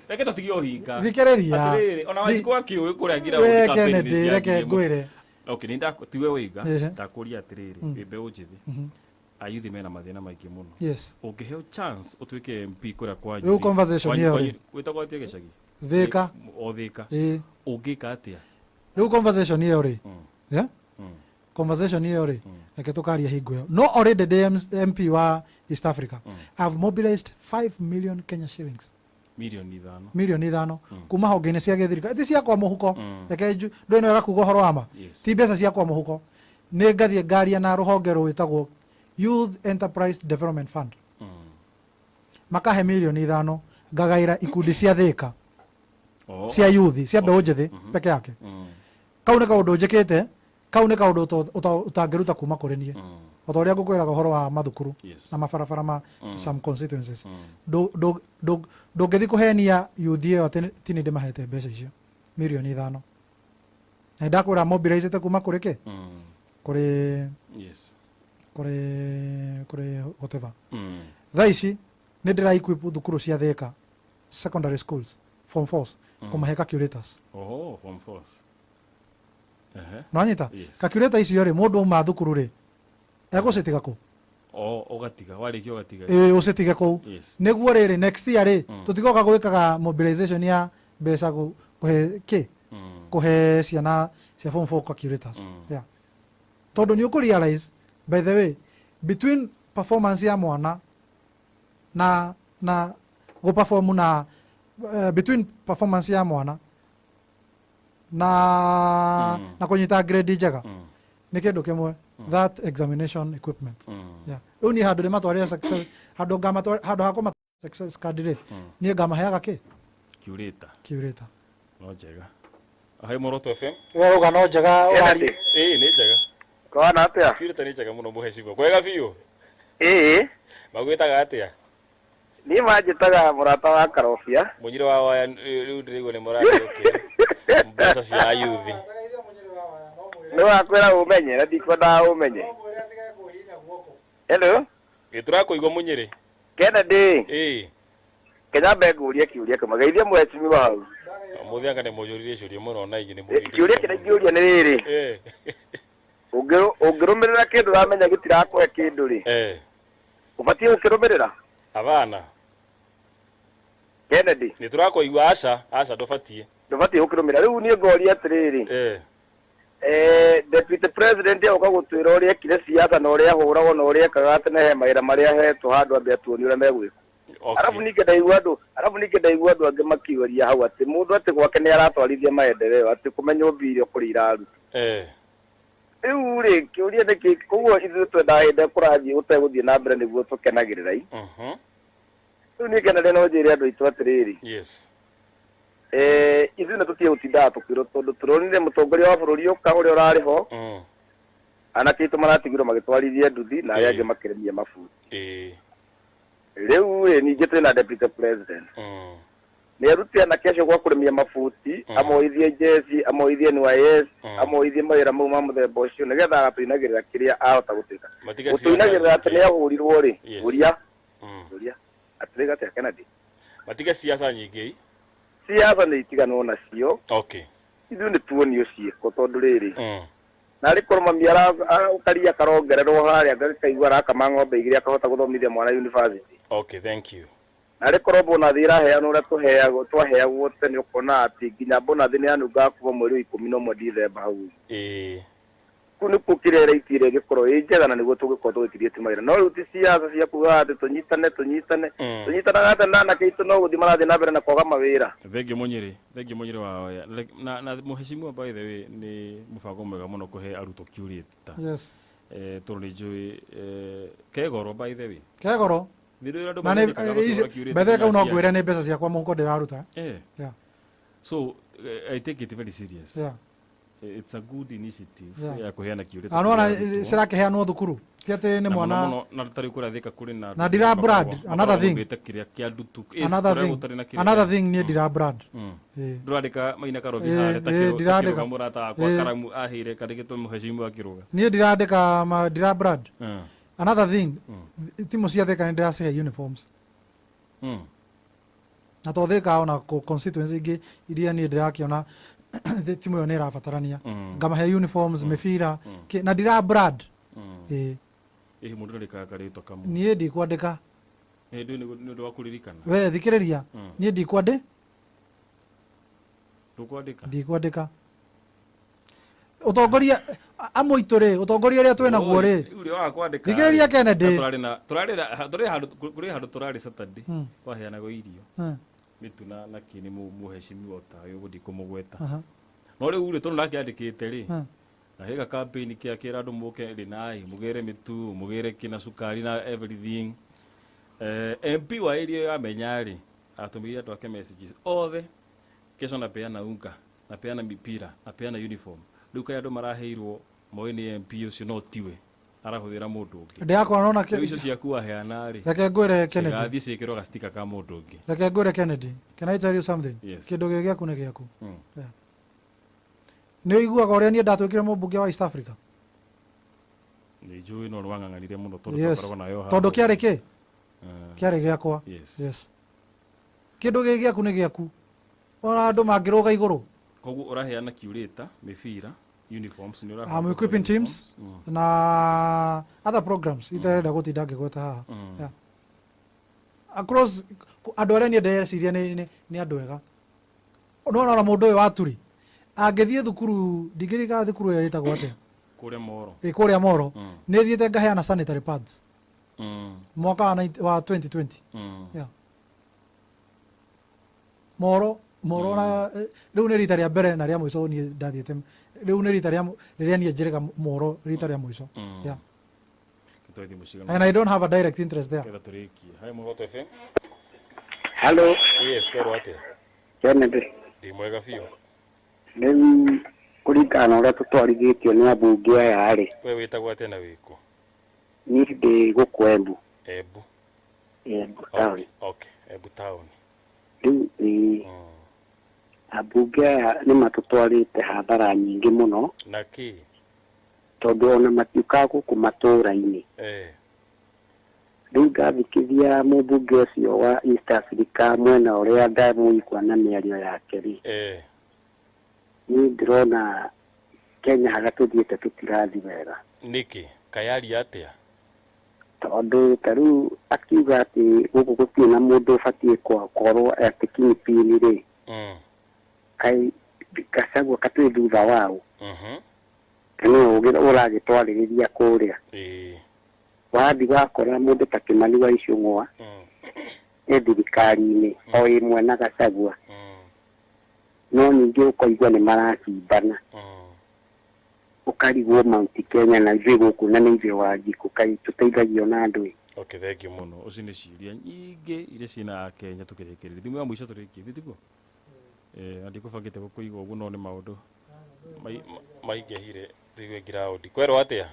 reke tũtige ũhinga. Thikĩrĩria. Atĩrĩrĩ ona Wanjikũ akĩũĩ kũrĩa ngira We Kennedy, reke ngwĩre. Okay, nĩ tiwe wĩiga ndakũria atĩrĩrĩ wĩ mbeũ njĩthĩ ayuthi mena mathĩna maingĩ mũno. Yes. Ũngĩheo chance ũtuĩke MP kũrĩa kwanyu. Rĩu conversation ĩyo rĩ. Wĩtagwo atĩa gĩcagi? Thika. O Thika. Ũngĩka atĩa? Rĩu conversation ĩyo rĩ. Yeah? Conversation ĩyo rĩ. Reke tũkaria hingo ĩyo. No already the MP wa East Africa. I've mobilized 5 million Kenya shillings. Milioni ithano. Milioni ithano. Kuma honge-inĩ cia gĩthirikari. Ti ciakwa mũhuko. Reke ndũĩ nĩ wega kuga ũhoro wa ma. Ti mbeca ciakwa mũhuko. Nĩ ngathiĩ ngaria na rũhonge rwĩtagwo Youth Enterprise Development Fund. Makahe milioni ithano ngagaĩra ikundi cia Thika. Cia youth, cia mbeũ njĩthĩ peke yake. Kau nĩ kaũndũ njĩkĩte, kau nĩ kaũndũ ũtangĩruta kuma kũrĩ niĩ. O ta ũrĩa ngũkwĩraga ũhoro wa mathukuru na mabarabara ma some constituencies. Ndũngĩthiĩ kũhenia youth ĩyo atĩ ti nĩ ndĩmahete mbeca icio milioni ithano. Na nĩndakwĩra mobilizĩte kuma kũrĩ kĩ? Kũrĩ kũrĩ whatever. Thaa ici nĩ ndĩra equip thukuru cia Thika secondary schools form 4 kũmahe calculators. Oho, form 4. Nĩwanyita? Calculator icio rĩ mũndũ auma thukuru rĩ egũcitiga kũ? O ũgatiga warĩkia ũgatiga. Ĩĩ ũcitige kũu. Nĩguo rĩrĩ next year rĩ tũtigoka gwĩkaga mobilization ya mbeca kũhe kĩ? Kũhe ciana cia form 4 calculators. Yeah. Tondũ nĩ ũkũ realize by the way between performance ya mwana na go perform na between performance ya mwana na kũnyita grade njega nĩ kĩndũ kĩmwe that examination equipment. Yeah. Rĩu niĩ handũ ndĩmatwarĩra success handũ ngamatwara handũ ha success card rĩ niĩ ngamaheaga kĩ? Curator. No njega. Ahai Moroto FM. We uga no njega ũrari. Ĩĩ nĩ njega. Kwana atĩa? Curator nĩ njega mũno mũhecimwo. Kwega biũ. Ĩĩ. Magwĩtaga atĩa? Niĩ manjĩtaga mũrata wa Karobia. Mũnyire wa waya rĩu ndĩraigua nĩ mũragĩũkĩra. Mbeca cia yuthi. Nĩ wakwĩra ũmenye na ndikwendaga ũmenye. Hello. Ĩ tũrakũigua Mũnyĩrĩ. Kennedy. Ĩĩ. Kenya mbe ngũrie kĩũria kĩmwe. Geithia mũhecimiwa hau. Mũthĩ anga nĩ mũnjũririe ciũria mũno na ingĩ nĩ mũrĩire. Kĩũria kĩrĩa ingĩũria nĩ rĩrĩ. Ĩĩ. Ũngĩrũmĩrĩra kĩndũ ũramenya gĩtirakũhe kĩndũ rĩ. Ĩĩ. Ũbatiĩ gũkĩrũmĩrĩra? Abana. Kennedy. Nĩ tũrakũigua aca, aca ndũbatiĩ. Ndũbatiĩ gũkĩrũmĩrĩra. Rĩu niĩ ngoria atĩrĩrĩ. Ĩĩ. Deputy President oka gũtwĩra ũrĩa ekire siasa na ũrĩa ahũragwo na ũrĩa ekaga atĩ nĩ he mawĩra marĩa ahetwo handũ ambe atuonie ũrĩa megwĩka. Arabu ningĩ ndaigua andũ angĩ makiũria hau atĩ mũndũ atĩ gwake nĩ aratwarithia maendeleo atĩ kũmenya mbia iria kũrĩa iraruta. Rĩu rĩ kĩũria nĩ kĩ koguo ithuĩ twendaga hĩndĩ ĩrĩa kũrathiĩ gũtegũthiĩ na mbere nĩguo tũkenagĩrĩra i. Rĩu niĩ Kennedy no njĩre andũ aitũ atĩrĩrĩ. Yes. Ithuĩ nĩ tũtige gũtindaga tũkĩrwo tondũ tũronire mũtongoria wa bũrũri ũka ũrĩa ũrarĩ ho anake aitũ maratigirwo magĩtwarithia nduthi na arĩa angĩ makĩrĩmia mabuti. Rĩu rĩ ningĩ twĩna deputy president. Nĩ arute anake acio gwa kũrĩmia mabuti amoithie jeci amoithie NYS amoithie mawĩra mau ma mũthemba ũcio nĩgetha agatũinagĩrĩra kĩrĩa ahota gũtuĩka. Gũtũinagĩrĩra atĩ nĩ ahũrirwo rĩ ũria ũria atĩrĩga atĩa Kennedy. Matige siasa nyingĩ. Siasa nĩ itiganwo nacio. Okay. Ithuĩ nĩ tuonio ciĩko tondũ rĩrĩ narĩ korwo mami ũkaria karongererwo harĩa ngakaigua arakama ng'ombe igĩrĩ akahota gũthomithia mwana university. Okay, thank you. Narĩ korwo bonathi ĩraheanwo ũrĩa twaheagwo tene ũkona atĩ nginya bonathi nĩ yanungaga kuma mweri wa 11 Dithemba hau. Ĩĩ. Kũu nĩkuo kĩrĩa rate ĩrĩa ĩngĩkorwo ĩ njega na nĩguo tũngĩkorwo tũgĩkirie mawĩra. No rĩu ti siasa cia kuga atĩ tũnyitane tũnyitanaga atĩ na anake aitũ no gũthiĩ marathiĩ na mbere na kwaga mawĩra. Thengiũ Mũnyĩrĩ, thengiũ Mũnyĩrĩ wa Waya. Na mũhecimiwa by the way nĩ mũbango mwega mũno kũhe arutwo curator. Yes. Tondũ nĩ njũĩ kegoro by the way. Kegoro. Nĩ rĩrĩa andũ Na nĩ mathĩnĩkaga gũtũũra kiurĩte bethe kau no nginya ngwĩre nĩ mbeca ciakwa mũhuko ndĩraruta. Eh. Yeah. So I take it very serious. Yeah. It's a good initiative Yeah. ya kũheana kiurĩte Na nĩwona kũrĩ arutwo. cirakiheanwo thukuru ti atĩ nĩ Na mũno mwana mũno na tarĩu kũrĩa Thika kũrĩ na Na ndira brand, another thing. mahumbĩte kĩrĩa kĩa ndutu Yes, another kũrĩa thing gũtarĩ na kĩrĩa another thing niĩ ndira brand. Ĩĩ. Ndũrandĩka Maina Karobi Ĩĩ, harĩa ta ĩĩ, kĩrũ- ta ndirandĩka. kĩrũga mũrata wakwa Ĩĩ. karamu aheire kandĩkĩtwo mũhecimiwa kĩrũga. Niĩ ndirandĩka ndira brand. Another thing, timu cia Thika nĩ ndĩracihe uniforms. Na to Thika ona constituency ingĩ iria niĩ ndĩrakĩona timu ĩyo nĩ ĩrabatarania, ngamahe uniforms, mĩbira, na ndira brand. Ĩĩ. Ĩĩ, mũndũ ndandĩkaga karĩtwa kamwe. Niĩ ndikwandĩka. Ĩĩ, ndũĩ nĩ ũndũ wa kũririkana. We thikĩrĩria, niĩ ndikwandĩ Ndũkwandĩka? Ndikwandĩka. Ũtongoria amwe aitũ rĩ, ũtongoria ũrĩa twĩ naguo rĩ, Rĩu ũrĩa waga kwandĩka thikĩrĩria rĩ, Kennedy. na tũrarĩ na tũrarĩ na tũrĩ handũ kũrĩ handũ tũrarĩ Saturday, kwaheanagwo irio, mĩtu na kĩ nĩ mũhecimiwa tawe ũguo ndikũmũgweta. No rĩu rĩ, tondũ ndakĩandĩkĩte rĩ, na gĩka campaign kĩa kĩra andũ mũke rĩ nai mũgĩre mĩtu, mũgĩre kĩ na cukari na everything. MP wa area ĩyo amenya rĩ, atũmĩire andũ ake messages othe, kesho napeana unga, napeana mipira, napeana uniform. Rĩu kaĩ andũ maraheirwo moĩ nĩ MP ũcio no tiwe arahũthĩra mũndũ ũngĩ. Ndĩrakora nona Rĩu icio ciaku waheana rĩ, Reke ngwĩre Kennedy. cigathiĩ ciĩkĩrwo gastika ka mũndũ ũngĩ. Reke ngwĩre Kennedy, can I tell you something? Yes. Kĩndũ gĩ gĩaku nĩ gĩaku. Yeah. Nĩ ũiguaga ũrĩa niĩ ndatuĩkire mũmbunge wa East Africa? Nĩ njũĩ no rwang'ang'anire mũno tondũ Yes. twakoragwo nayo haha. Tondũ kĩarĩ kĩ? Kĩarĩ gĩakwa. Yes. Yes. Kĩndũ gĩ gĩaku nĩ gĩaku. Ona andũ mangĩrũga igũrũ. Koguo ũraheana kiurĩta, mĩbira, uniforms nĩ ũrahota I'm kũgũra equipping teams uniforms. Na other programs itarenda gũtinda ngĩgweta haha. Yeah. Across andũ arĩa niĩ ndĩreciria nĩ andũ ega. Nĩwona ona mũndũ ũyũ wa Turi angĩthiĩ thukuru, ndingĩririkana thukuru ĩyo ĩtagwo atĩa. Kũrĩa Moro. Ĩ kũrĩa Moro. Nĩ thiĩte ngaheana sanitary pads. Mwaka wa 2020. Yeah. Moro Moro na rĩu nĩ rita rĩa mbere na rĩa mũico niĩ ndathiĩte, rĩu nĩ rita rĩa rĩrĩa niĩ njĩrĩga Moro rita rĩa mũico. Yeah. Tũtware thimũ cigana. And I don't have a direct interest there. Ketha tũrĩkie. Hi, Mũgoto FM. Hello. Yes, kwerwo atĩa? Kennedy. Ndĩ mwega biũ. Rĩu kũringana na ũrĩa tũtwarithĩtio nĩ ambunge aya rĩ, We wĩtagwo atĩa na wĩkũ? Niĩ ndĩ gũkũ Embu. Embu. Embu town. Okay, Embu town. Rĩu ĩ ambunge aya nĩ matũtwarĩte hathara nyingĩ mũno. Na kĩ? Tondũ ona matiũkaga gũkũ matũũra-inĩ. Rĩu ngathikĩria mũmbunge ũcio wa East Africa mwena ũrĩa ndamũigua na mĩario yake rĩ, niĩ ndĩrona Kenya harĩa tũthiĩte tũtirathi wega. Nĩkĩ? Kayaria atĩa? Tondũ ta rĩu akiuga atĩ gũkũ gũtirĩ na mũndũ ũbatiĩ gũkorwo atĩ kingpin rĩ, kaĩ Gachagua katwĩ thutha wao? Kana nĩwe ũragĩtwarĩrĩria kũrĩa? Wathiĩ wakora mũndũ ta Kimani wa Ichung'wa e thirikari-inĩ o ĩmwe na Gachagua, no ningĩ ũkaigua nĩ maracimbana, ũkarigwo Mount Kenya na ithuĩ gũkũ na nĩ ithuĩ Wanjikũ kaĩ tũteithagio na andũ ĩ. Okay, thank you mũno. Ũcio nĩ ciũria nyingĩ iria ciĩna Akenya tũkĩrĩkĩrĩria. Thimũ ya mũico tũrĩkie, tiguo? Na ndikũbangĩte gũkũigua ũguo no nĩ maũndũ maingĩhire tũigue ground. Kwerwo atĩa?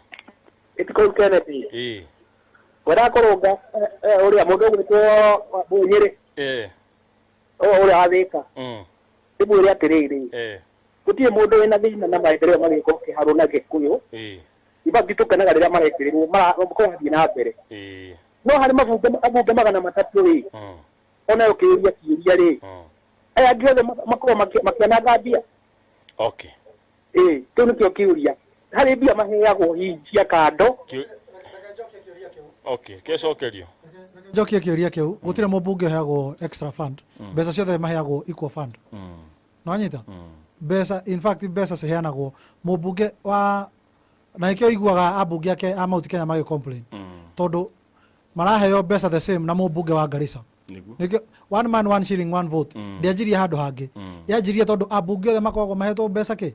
Ĩtikũu Kennedy. Ĩĩ. Ngwendaga kũrũnga ũrĩa mũndũ ũgwĩtwo Mũnyĩrĩ. Ũrĩa wa Thĩka. Ndĩmwĩre atĩrĩrĩ. Gũtirĩ mũndũ wĩna thĩna na maendeleo magĩkwo kĩharũ na Gĩkũyũ. Ibangĩ tũkenaga rĩrĩa marekĩrĩrwo marathiĩ na mbere. No harĩ mabunge 300 rĩ, ona ũkĩũria kĩũria rĩ, aya angĩ othe makorwo makĩananga mbia. Okay. Kĩu nĩkĩo kĩũria. Harĩ mbia maheagwo hihi cia kando. Okay, kĩcokerio. Njokie kĩũria kĩu, gũtirĩ mũmbunge ũheagwo extra fund. Mbeca ciothe maheagwo equal fund. Nĩwanyita? Mbeca, in fact mbeca ciheanagwo mũmbunge wa na nĩkĩo iguaga ambunge ake a Mount Kenya magĩ complain. Tondũ maraheo mbeca the same na mũmbunge wa Garissa. Nĩkĩo one man one shilling one vote. Ndĩanjirie handũ hangĩ. Yanjirie tondũ ambunge othe makoragwo mahetwo mbeca kĩ?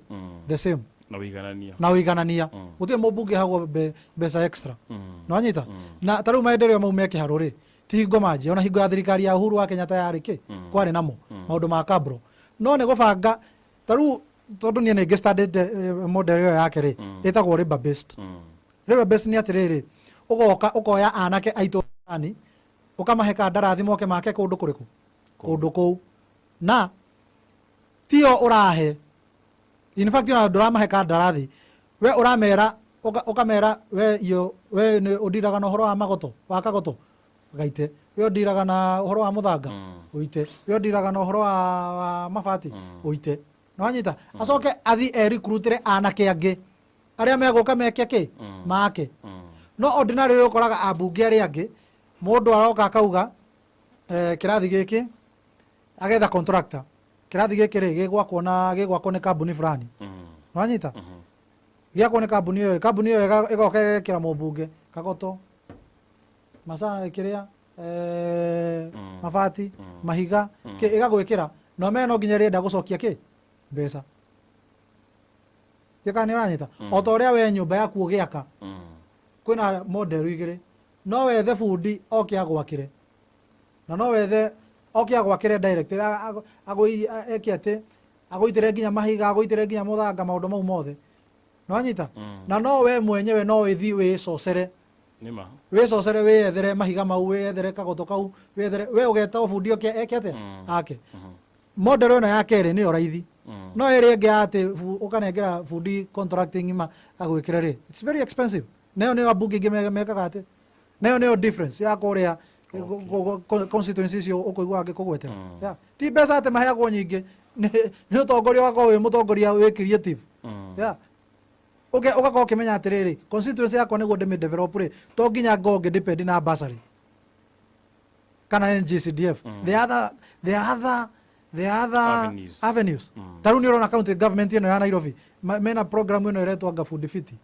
The same. Na ũiganania. Na ũiganania. Gũtirĩ mũmbunge ũheagwo mbeca extra. Nĩwanyita? Na ta rĩu maendeleo mau me kĩharũ rĩ, Ti hingo manjia, ona hingo ya thirikari ya Uhuru wa Kenyatta yarĩ kĩ? Kwarĩ namo maũndũ ma kabro. No nĩ gũbanga ta rĩu tondũ niĩ nĩ ngĩstandĩte model ĩyo yake rĩ, ĩtagwo labor based. Labor based nĩ atĩrĩrĩ, ũgoka ũkoya anake aitũ ani ũkamahe kandarathi moke make kũndũ kũrĩkũ? Kũndũ kũu. Na tio ũrahe, in fact ona ndũramahe kandarathi, we ũramera ũkamera we iyo we nĩ ũndiraga na ũhoro wa magoto wa kagoto gaite, we ũndiraga na ũhoro wa mũthanga ũite, we ũndiraga na ũhoro wa mabati ũite. Nĩwanyita? Acoke athi erikurutĩre anake angĩ arĩa megũka meke kĩ? Make. No ordinary ũkoraga ambunge arĩa angĩ mũndũ aroka akauga kĩrathi gĩkĩ agetha contractor, kĩrathi gĩkĩ rĩ gĩgwakwo na gĩgwakwo nĩ kambuni fulani. Nĩwanyita? Gĩakwo nĩ kambuni ĩyo, kambuni ĩyo ĩgoka ĩgekĩra mũmbunge kagoto, maca kĩrĩa mabati, mahiga, ĩgagwĩkĩra no me no nginya ĩrenda gũcokia kĩ? Mbeca. Gĩka nĩ ũranyita? O ta ũrĩa we nyũmba yaku ũgĩaka, kwĩna model igĩrĩ, no wethe bundi oke agwakĩre, na no wethe oke agwakĩre direct, eke atĩ agũitĩre nginya mahiga, agũitĩre nginya mũthanga, maũndũ mau mothe. Nĩwanyita? Na no we mwenyewe no ũthiĩ wĩcocere. Nĩma. Wĩcocere wĩyethere mahiga mau, wĩyethere kagoto kau, wĩyethere we ũgeta o bundi oke eke atĩa? Ake. Model ĩno ya kerĩ nĩyo raithi. No ĩrĩa ĩngĩ ya atĩ ũkanengera bundi contracting ng'ima agwĩkĩre rĩ, it's very expensive. Nayo nĩyo ambunge aingĩ mekaga atĩ. Nayo nĩyo difference ya kũrĩa constituency icio ũkũigua angĩkũgwetera. Yeah. Ti mbeca atĩ maheagwo nyingĩ, nĩ ũtongoria ũgakorwo wĩ mũtongoria wĩ creative. Yeah. Ũgakorwo ũkĩmenya atĩrĩrĩ, constituency yakwa nĩguo ndĩmĩ develop rĩ, to nginya ngorwo ngĩ depend na bursary kana NGCDF. The other avenues. Avenues. Ta rĩu nĩ ũrona county government ĩno ya Nairobi mena program ĩno ĩretwo anga Food Fiti.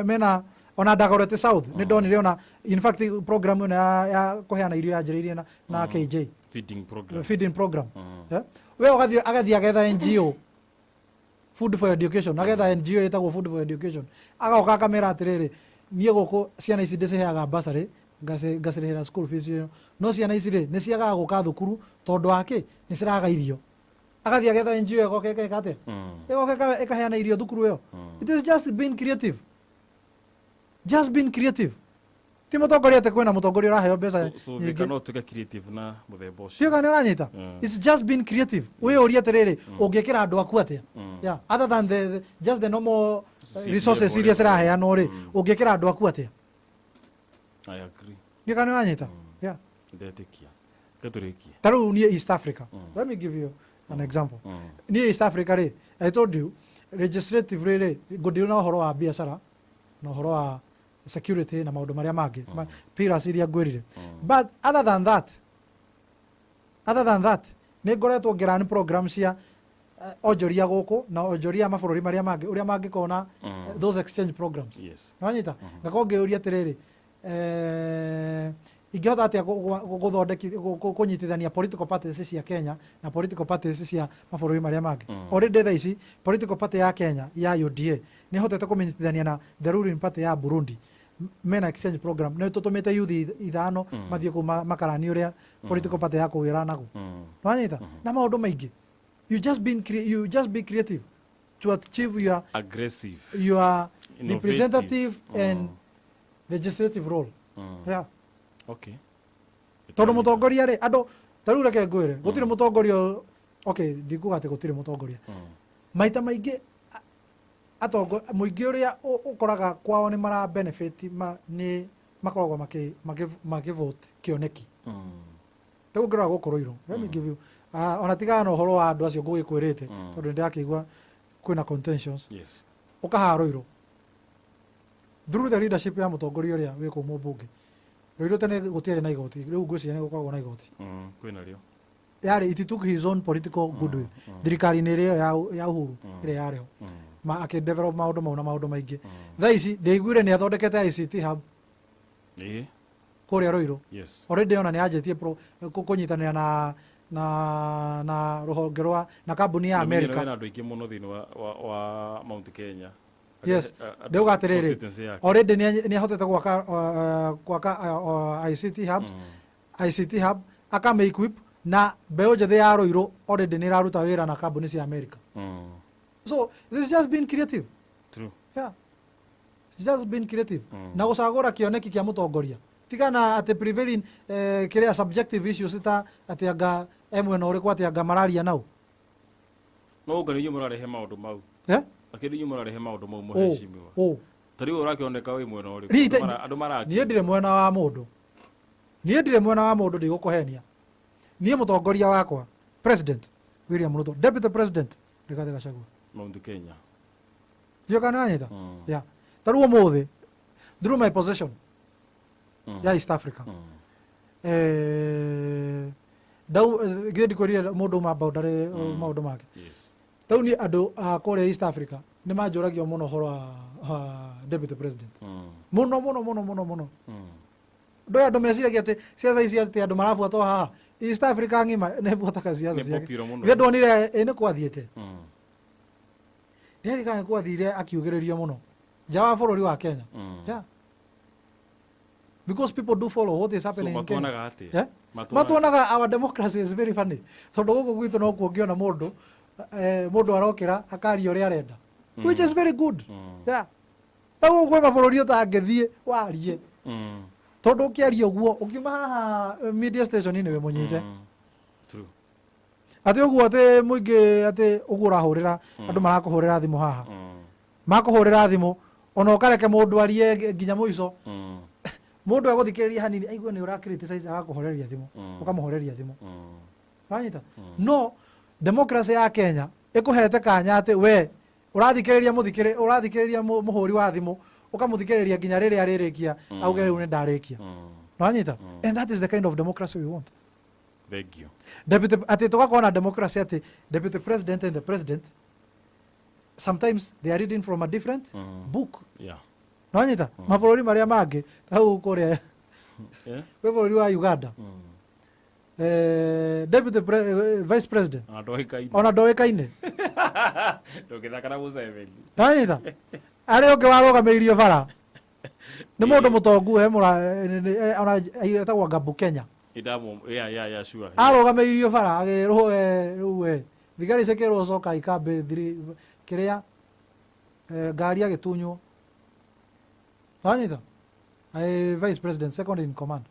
Mena ona Dagoretti South nĩ ndonire ona in fact program ĩno ya kũheana irio yanjĩrĩirie na KJ. Feeding program. Feeding program. Yeah. We ũgathiĩ agathiĩ agetha NGO Food for Education, agetha NGO ĩtagwo Food for Education, agoka akamera atĩrĩrĩ, niĩ gũkũ ciana ici ndĩciheaga bursary, ngacirĩhĩra school fees ĩyo, no ciana ici rĩ nĩ ciagaga gũka thukuru tondũ wa kĩ? Nĩ ciraga irio. Agathiĩ agetha NGO ĩgoka ĩgeka atĩa? Ĩgoka ĩkaheana irio thukuru ĩyo. It is just being creative, just being creative. Ti mũtongoria atĩ kwĩna mũtongoria ũraheo mbeca So nyingĩ. Thika no tuĩke creative na mũthemba ũcio. Sio kana nĩ ũranyita? It's just being creative. Wĩyũrie atĩrĩrĩ, ũngĩkĩra andũ aku atĩa? Yeah, other than the just the normal CDF resources iria whatever. ciraheanwo rĩ, ũngĩkĩra andũ aku atĩa? I agree. Nĩ kana nĩ ũranyita? Yeah. Ndetĩkia. Reke tũrĩkie. Ta rĩu niĩ East Africa, let me give you an example. Niĩ East Africa rĩ, I told you legislative rĩ ngũdeal na ũhoro wa biacara na ũhoro wa security na maũndũ marĩa mangĩ, pillars iria ngwĩrire. But other than that nĩ ngoretwo ngĩrani program cia onjoria gũkũ na onjoria mabũrũri marĩa mangĩ ũrĩa mangĩkorwo na those exchange programs. Nĩwanyita? Ngakorwo ngĩũria atĩrĩrĩ, ingĩhota atĩa gũthondeki kũnyitithania political parties cia Kenya na political parties cia mabũrũri marĩa mangĩ? Already thaa ici political party ya Kenya ya UDA nĩ hotete kũmĩnyitithania na the ruling party ya Burundi. Mena exchange program, nĩ tũtũmĩte youth 5 mathiĩ kũu makarani ũrĩa political party ya kũu ĩranagwo. Nĩwanyita? Na maũndũ maingĩ. You just be creative to achieve your Aggressive. your Innovative. representative and legislative role. Yeah. Tondũ mũtongoria rĩ, andũ ta rĩu reke ngwĩre, gũtirĩ mũtongoria, okay, ndikuga atĩ gũtirĩ mũtongoria. Maita maingĩ atongo mũingĩ ũrĩa ũkoraga kwao nĩ mara benefit nĩ makoragwo makĩ vote kĩoneki. Ta ũngĩrora gũkũ Ruiru, let me give you ona tigana na ũhoro wa andũ acio ngũgĩkwĩrĩte, tondũ nĩ ndĩrakĩigua kwĩna contentions. Ũkahaha Ruiru through the leadership ya mũtongoria ũrĩa wĩ kũu mũmbunge Ruiru, tene gũtiarĩ na igoti, rĩu ngwĩciria nĩ gũkoragwo na igoti. Kwĩna rĩo. Yarĩ it took his own political goodwill thirikari-inĩ ĩrĩa ya Uhuru ĩrĩa yarĩ ho, ma akĩdevelop maũndũ mau na maũndũ maingĩ. Thaa ici ndĩiguire nĩ athondekete ICT hub kũrĩa Ruiru. Already ona nĩ anjĩtie kũnyitanĩra na rũhonge rwa na kambuni ya Nĩ America. Wĩna andũ aingĩ mũno thĩinĩ wa Mount Kenya. Yes, ndauga atiriri, already ni ahotete gwaka gwaka ICT hubs, ICT hub akame equip na mbeũ njĩthĩ ya Ruiru already nĩ ĩraruta wĩra na kambuni cia America. So this is just being creative. True. Yeah. It's just being creative. Na gũcagũra kĩoneki kĩa mũtongoria. Tigana atĩ prevailing kĩrĩa subjective issues ta atĩ anga mwena ũrĩkũ atĩ anga mararia nau. No ũngani inyuĩ mũrarehe maũndũ mau. Eh? Lakini inyuĩ mũrarehe maũndũ mau mũhecimiwa. Ta rĩu ũrakĩoneka wĩ mwena ũrĩkũ? Andũ marakĩ. Niĩ ndirĩ mwena wa mũndũ. Niĩ ndirĩ mwena wa mũndũ, ndigũkũhenia. Niĩ mũtongoria wakwa, President William Ruto, Deputy President Rigathi Gachagua. Mount Kenya. Ndiũ kana wanyita? Yeah. Ta rĩu ũmũthĩ, through my possession ya East Africa. Ndau githĩ ndikwĩrire mũndũ uma boundary maũndũ make. Yes. Ta rĩu niĩ andũ a kũrĩa East Africa nĩ manjũragio mũno ũhoro wa Deputy President. Mũno mũno mũno mũno mũno. Ndũĩ andũ meciragia atĩ ciaca ici atĩ andũ marabuata haha. East Africa ng'ima nĩ buataga ciaca ciake. Githĩ ndwonire nĩ kwathiĩte. Ndirikana nĩ kwathire akiugĩrĩrio mũno nja wa bũrũri wa Kenya. Yeah. Because people do follow what is happening in Kenya. Yeah? Matuonaga our democracy is very funny. Tondũ gũkũ gwitũ no kuo ũngĩona mũndũ mũndũ arokĩra akaria ũrĩa arenda. Which is very good. Yeah. Ta gũkũ kwĩ mabũrũri ũtangĩthiĩ warie. Tondũ ũkĩaria ũguo ũkiuma haha media station inĩ wĩ mũnyite. True. Atĩ ũguo atĩ mũingĩ atĩ ũguo ũrahũrĩra andũ marakũhũrĩra thimũ haha. Makũhũrĩra thimũ ona ũkareke mũndũ arie nginya mũico. Mũndũ egũthikĩrĩria hanini aigue nĩ ũra criticize agakũhoreria thimũ, ũkamũhoreria thimũ. Wanyita? No democracy ya Kenya ĩkũhete kanya atĩ we ũrathikĩrĩria mũthikĩrĩ ũrathikĩrĩria mũhũri wa thimũ ũkamũthikĩrĩria nginya rĩrĩa arĩrĩkia auge rĩu nĩ ndarĩkia. Wanyita? And that is the kind of democracy we want. Thank you. Deputy atĩ tũgakorwo na democracy atĩ deputy president and the president sometimes they are reading from a different book. Yeah. Nwanyita? Mabũrũri marĩa mangĩ ta hau kũrĩa kwĩ bũrũri wa Uganda. Deputy vice president ona ndoĩkaine. Ndũngĩthaka na Museveni. Nwanyita? Arĩa ũngĩ warũgamĩirio bara nĩ mũndũ mũtongu ona etagwo Ngabu Kenya. Yeah, sure. Arũgamĩirio bara agĩrwo rĩu thigari cikĩrwo coka ikambĩ kĩrĩa ngari agĩtunywo. Wanyita? Vice president, second in command.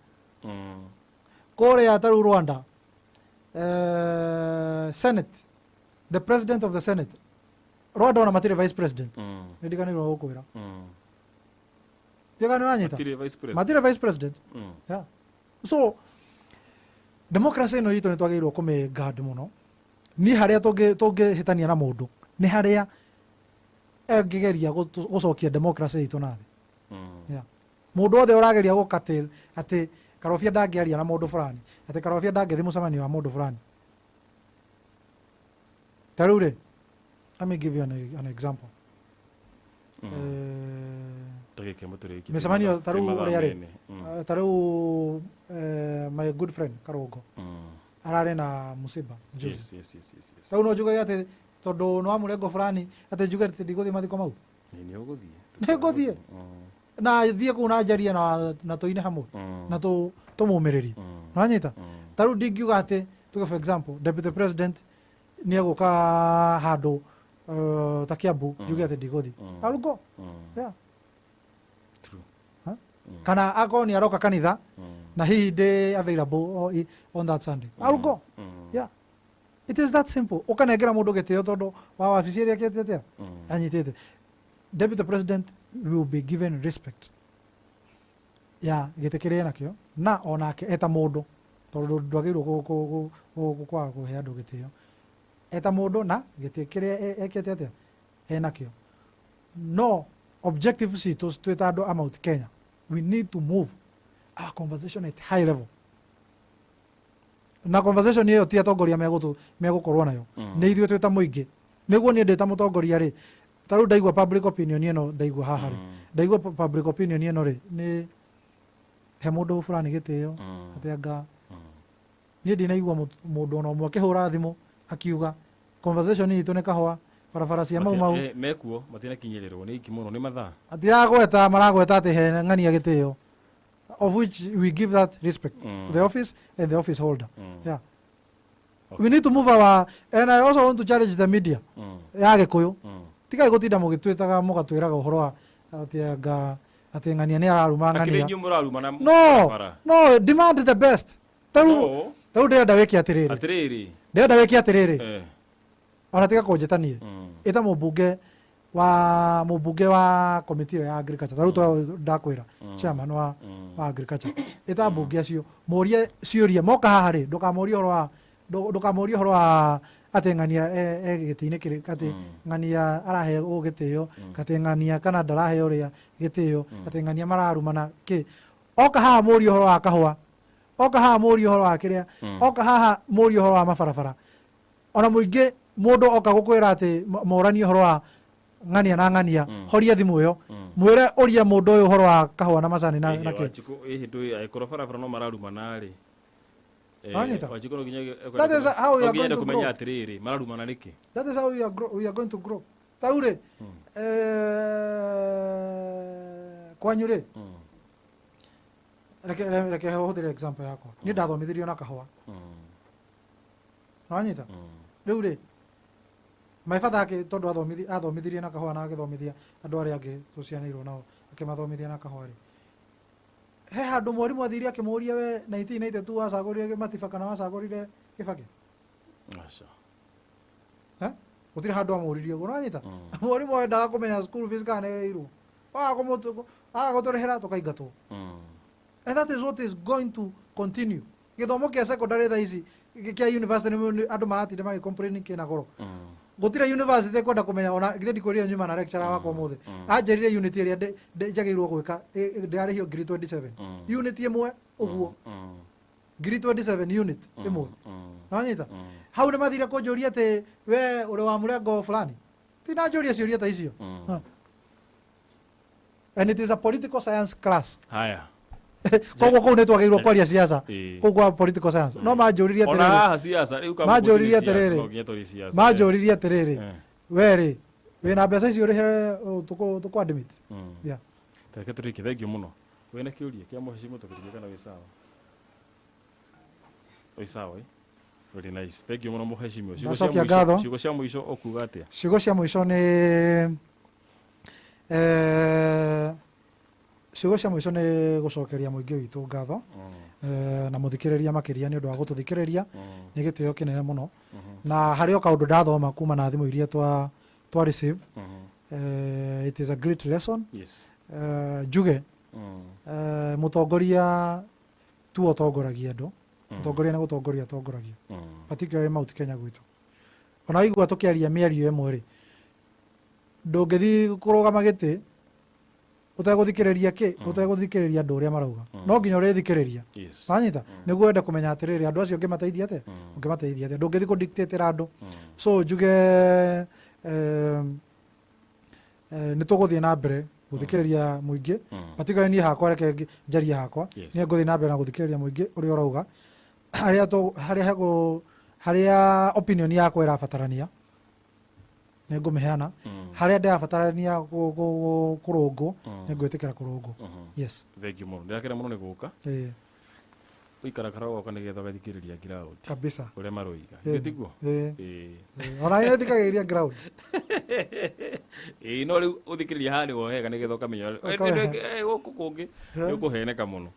Kũrĩa ta rĩu Rwanda, Senate, the president of the Senate. Rwanda ona matirĩ vice president. Nĩ ndiganĩirwo gũkwĩra. Ndiganĩirwo wanyita? Matirĩ vice president. Yeah. So, democracy ĩno itũ nĩ twagĩrĩirwo kũmĩ guard mũno. Niĩ harĩa tũngĩhĩtania na mũndũ nĩ harĩa angĩgeria gũcokia democracy itũ na thĩ. Yeah. Mũndũ wothe ũrageria gũkatĩl atĩ Karobia ndangĩaria na mũndũ fulani, atĩ Karobia ndangĩthiĩ mũcemanio wa mũndũ fulani. Ta rĩu rĩ, let me give you an example. Mĩcemanio ta rĩu ũrĩa rĩ, ta rĩu my good friend Karũngo ararĩ na mũciba juzi. Yes. Ta rĩu no njuge atĩ tondũ nĩ wa mũrengo fulani atĩ njuge atĩ ndigũthiĩ mathiko mau. Nĩ ũgũthiĩ. Nĩ ngũthiĩ. Na thiĩ kũu na njarie na tũine hamwe na tũmũmĩrĩrie. Nĩwanyita? Ta rĩu ndingiuga atĩ tuge for example deputy president nĩ egũka handũ ta Kiambu njuge atĩ ndigũthiĩ. I'll go. Yeah. True. Kana akorwo nĩ aroka kanitha na hihi ndĩ available on that Sunday. I'll go. Yeah. It is that simple. Ũkanengera mũndũ gĩtĩo tondũ wa wabici ĩrĩa ekĩte atĩa anyitĩte. Deputy president will be given respect ya gĩtĩ kĩrĩa enakĩo na onake eta mũndũ tondũ ndwagĩrĩirwo kwaga kũhe andũ gĩtĩo eta mũndũ na gĩtĩ kĩrĩa ekĩte atĩa enakĩo. No objective citũ twĩ ta andũ a Mount Kenya, we need to move our conversation at high level. Na conversation ĩyo ti atongoria megũkorwo nayo, nĩ ithuĩ twĩ ta mũingĩ. Nĩguo niĩ ndĩ ta mũtongoria rĩ, ta rĩu ndaigua public opinion ĩno ndaigua haha rĩ, ndaigua public opinion ĩno rĩ, nĩ he mũndũ fulani gĩtĩo atĩ anga niĩ ndinaigua mũndũ ona ũmwe akĩhũra thimũ akiuga conversation itũ nĩ kahũa Barabara cia Mau Mau. Mekuo matinakinyĩrĩrwo nĩ iki mũno nĩ mathaa. Atiragweta maragweta atĩ he ng'ania gĩtĩo, of which we give that respect to the office and the office holder. Yeah. Okay. We need to move our, and I also want to challenge the media. Ya Gĩkũyũ. Tigai gũtinda mũgĩtwĩtaga mũgatwĩraga ũhoro wa atĩ anga atĩ ng'ania nĩ araruma ng'ania. Akĩrĩ inyuĩ mũraruma na No, no, demand the best. Tarĩu ndĩrenda wĩke atĩrĩrĩ. Atĩrĩrĩ. Ndĩrenda wĩke atĩrĩrĩ. Ona tiga kũnjĩta niĩ. Ĩta mũmbunge wa committee ya agriculture. Tarĩu ndakwĩra chairman wa agriculture. Ĩta mbunge acio mũrie ciũria moka haha rĩ, ndũkamũrie ũhoro wa ndũkamũrie ũhoro wa atĩ ng'ania e gĩtĩ-inĩ kĩrĩ atĩ ng'ania arahe ũũ gĩtĩo, atĩ ng'ania kana ndarahe ũrĩa gĩtĩo, atĩ ng'ania mararumana kĩ. Oka haha mũrie ũhoro wa kahũa, oka haha mũrie ũhoro wa kĩrĩa, oka haha mũrie ũhoro wa mabarabara. Ona mũingĩ mũndũ oka gũkwĩra atĩ moranie ũhoro wa ng'ania na ng'ania, horia thimũ ĩyo, mwĩre ũria mũndũ ũyũ ũhoro wa kahũa na macani na kĩ. Ĩhĩ angĩkorwo barabara no mararumana rĩ. Wanjikũ no nginya That is how we are going to grow. Atĩrĩrĩ mararumana nĩkĩ? That is how we are going to grow. Tau rĩ, kwanyu rĩ, reke hũthĩre example yakwa. Niĩ ndathomithirio na kahũa. Nĩwanyita? Rĩu rĩ, my father ake tondũ athomithirie na kahũa na agĩthomithia andũ arĩa angĩ tũcianĩirwo nao akĩmathomithia na kahũa rĩ, he handũ mwarimũ athire akĩmũria we 1992 wacagũrire Matiba kana wacagũrire Kĩbakĩ? Aca. Gũtirĩ handũ amũririe ũguo, nĩwanyita? Mwarimũ endaga kũmenya school fees kana nĩĩrĩirwo. Waga gũtũrĩhĩra tũkaingatwo. And that is what is going to continue. Gĩthomo kĩa secondary thaa ici kĩa university nĩ andũ maratinda magĩ-complain kĩna goro. Gũtirĩ university kwenda kũmenya ona githĩ ndikwĩrire nyuma na lecturer wakwa ũmũthĩ. Anjĩrire unit ĩrĩa njagĩrĩirwo gwĩka ndĩrarĩhio ngiri 27. Unit ĩmwe ũguo. Ngiri 27 unit ĩmwe. Nĩwanyita? Hau nĩ mathire kũnjũria atĩ we ũrĩ wa mũrengo fulani. Tinanjũria ciũria ta icio. And it is a political science class. Haya. Koguo kũu nĩ twagĩrĩirwo kwaria siasa. Kũu kwa political science. No manjũririe atĩrĩrĩ. Ona haha siasa rĩu manjũririe atĩrĩrĩ. Manjũririe atĩrĩrĩ. We rĩ, wĩna mbeca icio ũrĩhe tũkũ admit. Yeah. Reke tũrĩkie, thank you mũno. Wĩna kĩũria kĩa mũhecimu tũkĩrĩkia kana wĩ sawa? Wĩ sawa, eh? Very nice. Thank you mũno mũheshimiwa. Ciugo cia mũico ũkuga atĩa? Ciugo cia mũico nĩ ciugo cia mũico nĩ gũcokeria mũingĩ witũ ngatho na mũthikĩrĩria makĩria nĩ ũndũ wa gũtũthikĩrĩria, nĩ gĩtĩo kĩnene mũno. Na harĩ o kaũndũ ndathoma kuma na thimũ iria twa receive. It is a great lesson. Yes. Njuge mũtongoria tu ũtongoragia andũ, mũtongoria nĩ gũtongoria atongoragia, particularly Mount Kenya gwitũ. Ona waigua tũkĩaria mĩario ĩmwe rĩ, ndũngĩthiĩ kũrũgama gĩtĩ ũtegũthikĩrĩria kĩ, ũtegũthikĩrĩria andũ ũrĩa marauga. No nginya ũrĩthikĩrĩria. Wanyita? Nĩguo wende kũmenya atĩrĩrĩ andũ acio ũngĩmateithia atĩa, ũngĩmateithia atĩa. Ndũngĩthiĩ kũ-dictate-ĩra andũ. So njuge nĩ tũgũthiĩ na mbere gũthikĩrĩria mũingĩ, particularly niĩ hakwa, reke njarie hakwa, niĩ ngũthiĩ na mbere na gũthikĩrĩria mũingĩ ũrĩa ũrauga, harĩa opinion yakwa ĩrabatarania nĩ ngũmĩheana, harĩa ndĩrabatarania kũrũngwo nĩ ngwĩtĩkĩra kũrũngwo. Yes. Thank you mũno. Ndĩrakena mũno nĩ gũka. Ũikara ũgoka nĩgetha ũgathikĩrĩria ground. Kabisa. Ũrĩa maroiga. Githĩ tiguo? Ona nĩ thikagĩrĩria ground. Ĩĩ, no rĩu ũthikĩrĩria haha nĩho hega nĩgetha ũkamenya gũkũ kũngĩ nĩ ũkũheneka mũno.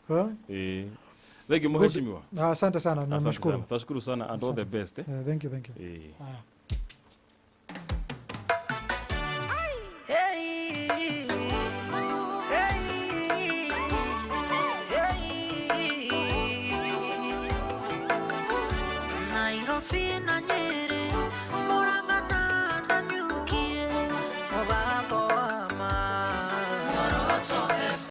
Ĩĩ. Thank you mheshimiwa. Asante sana, nashukuru. Tashukuru sana and all the best. Thank you, thank you. Nairobi na Nyeri, Murang'a na Nanyuki, Mũgambo wa ma.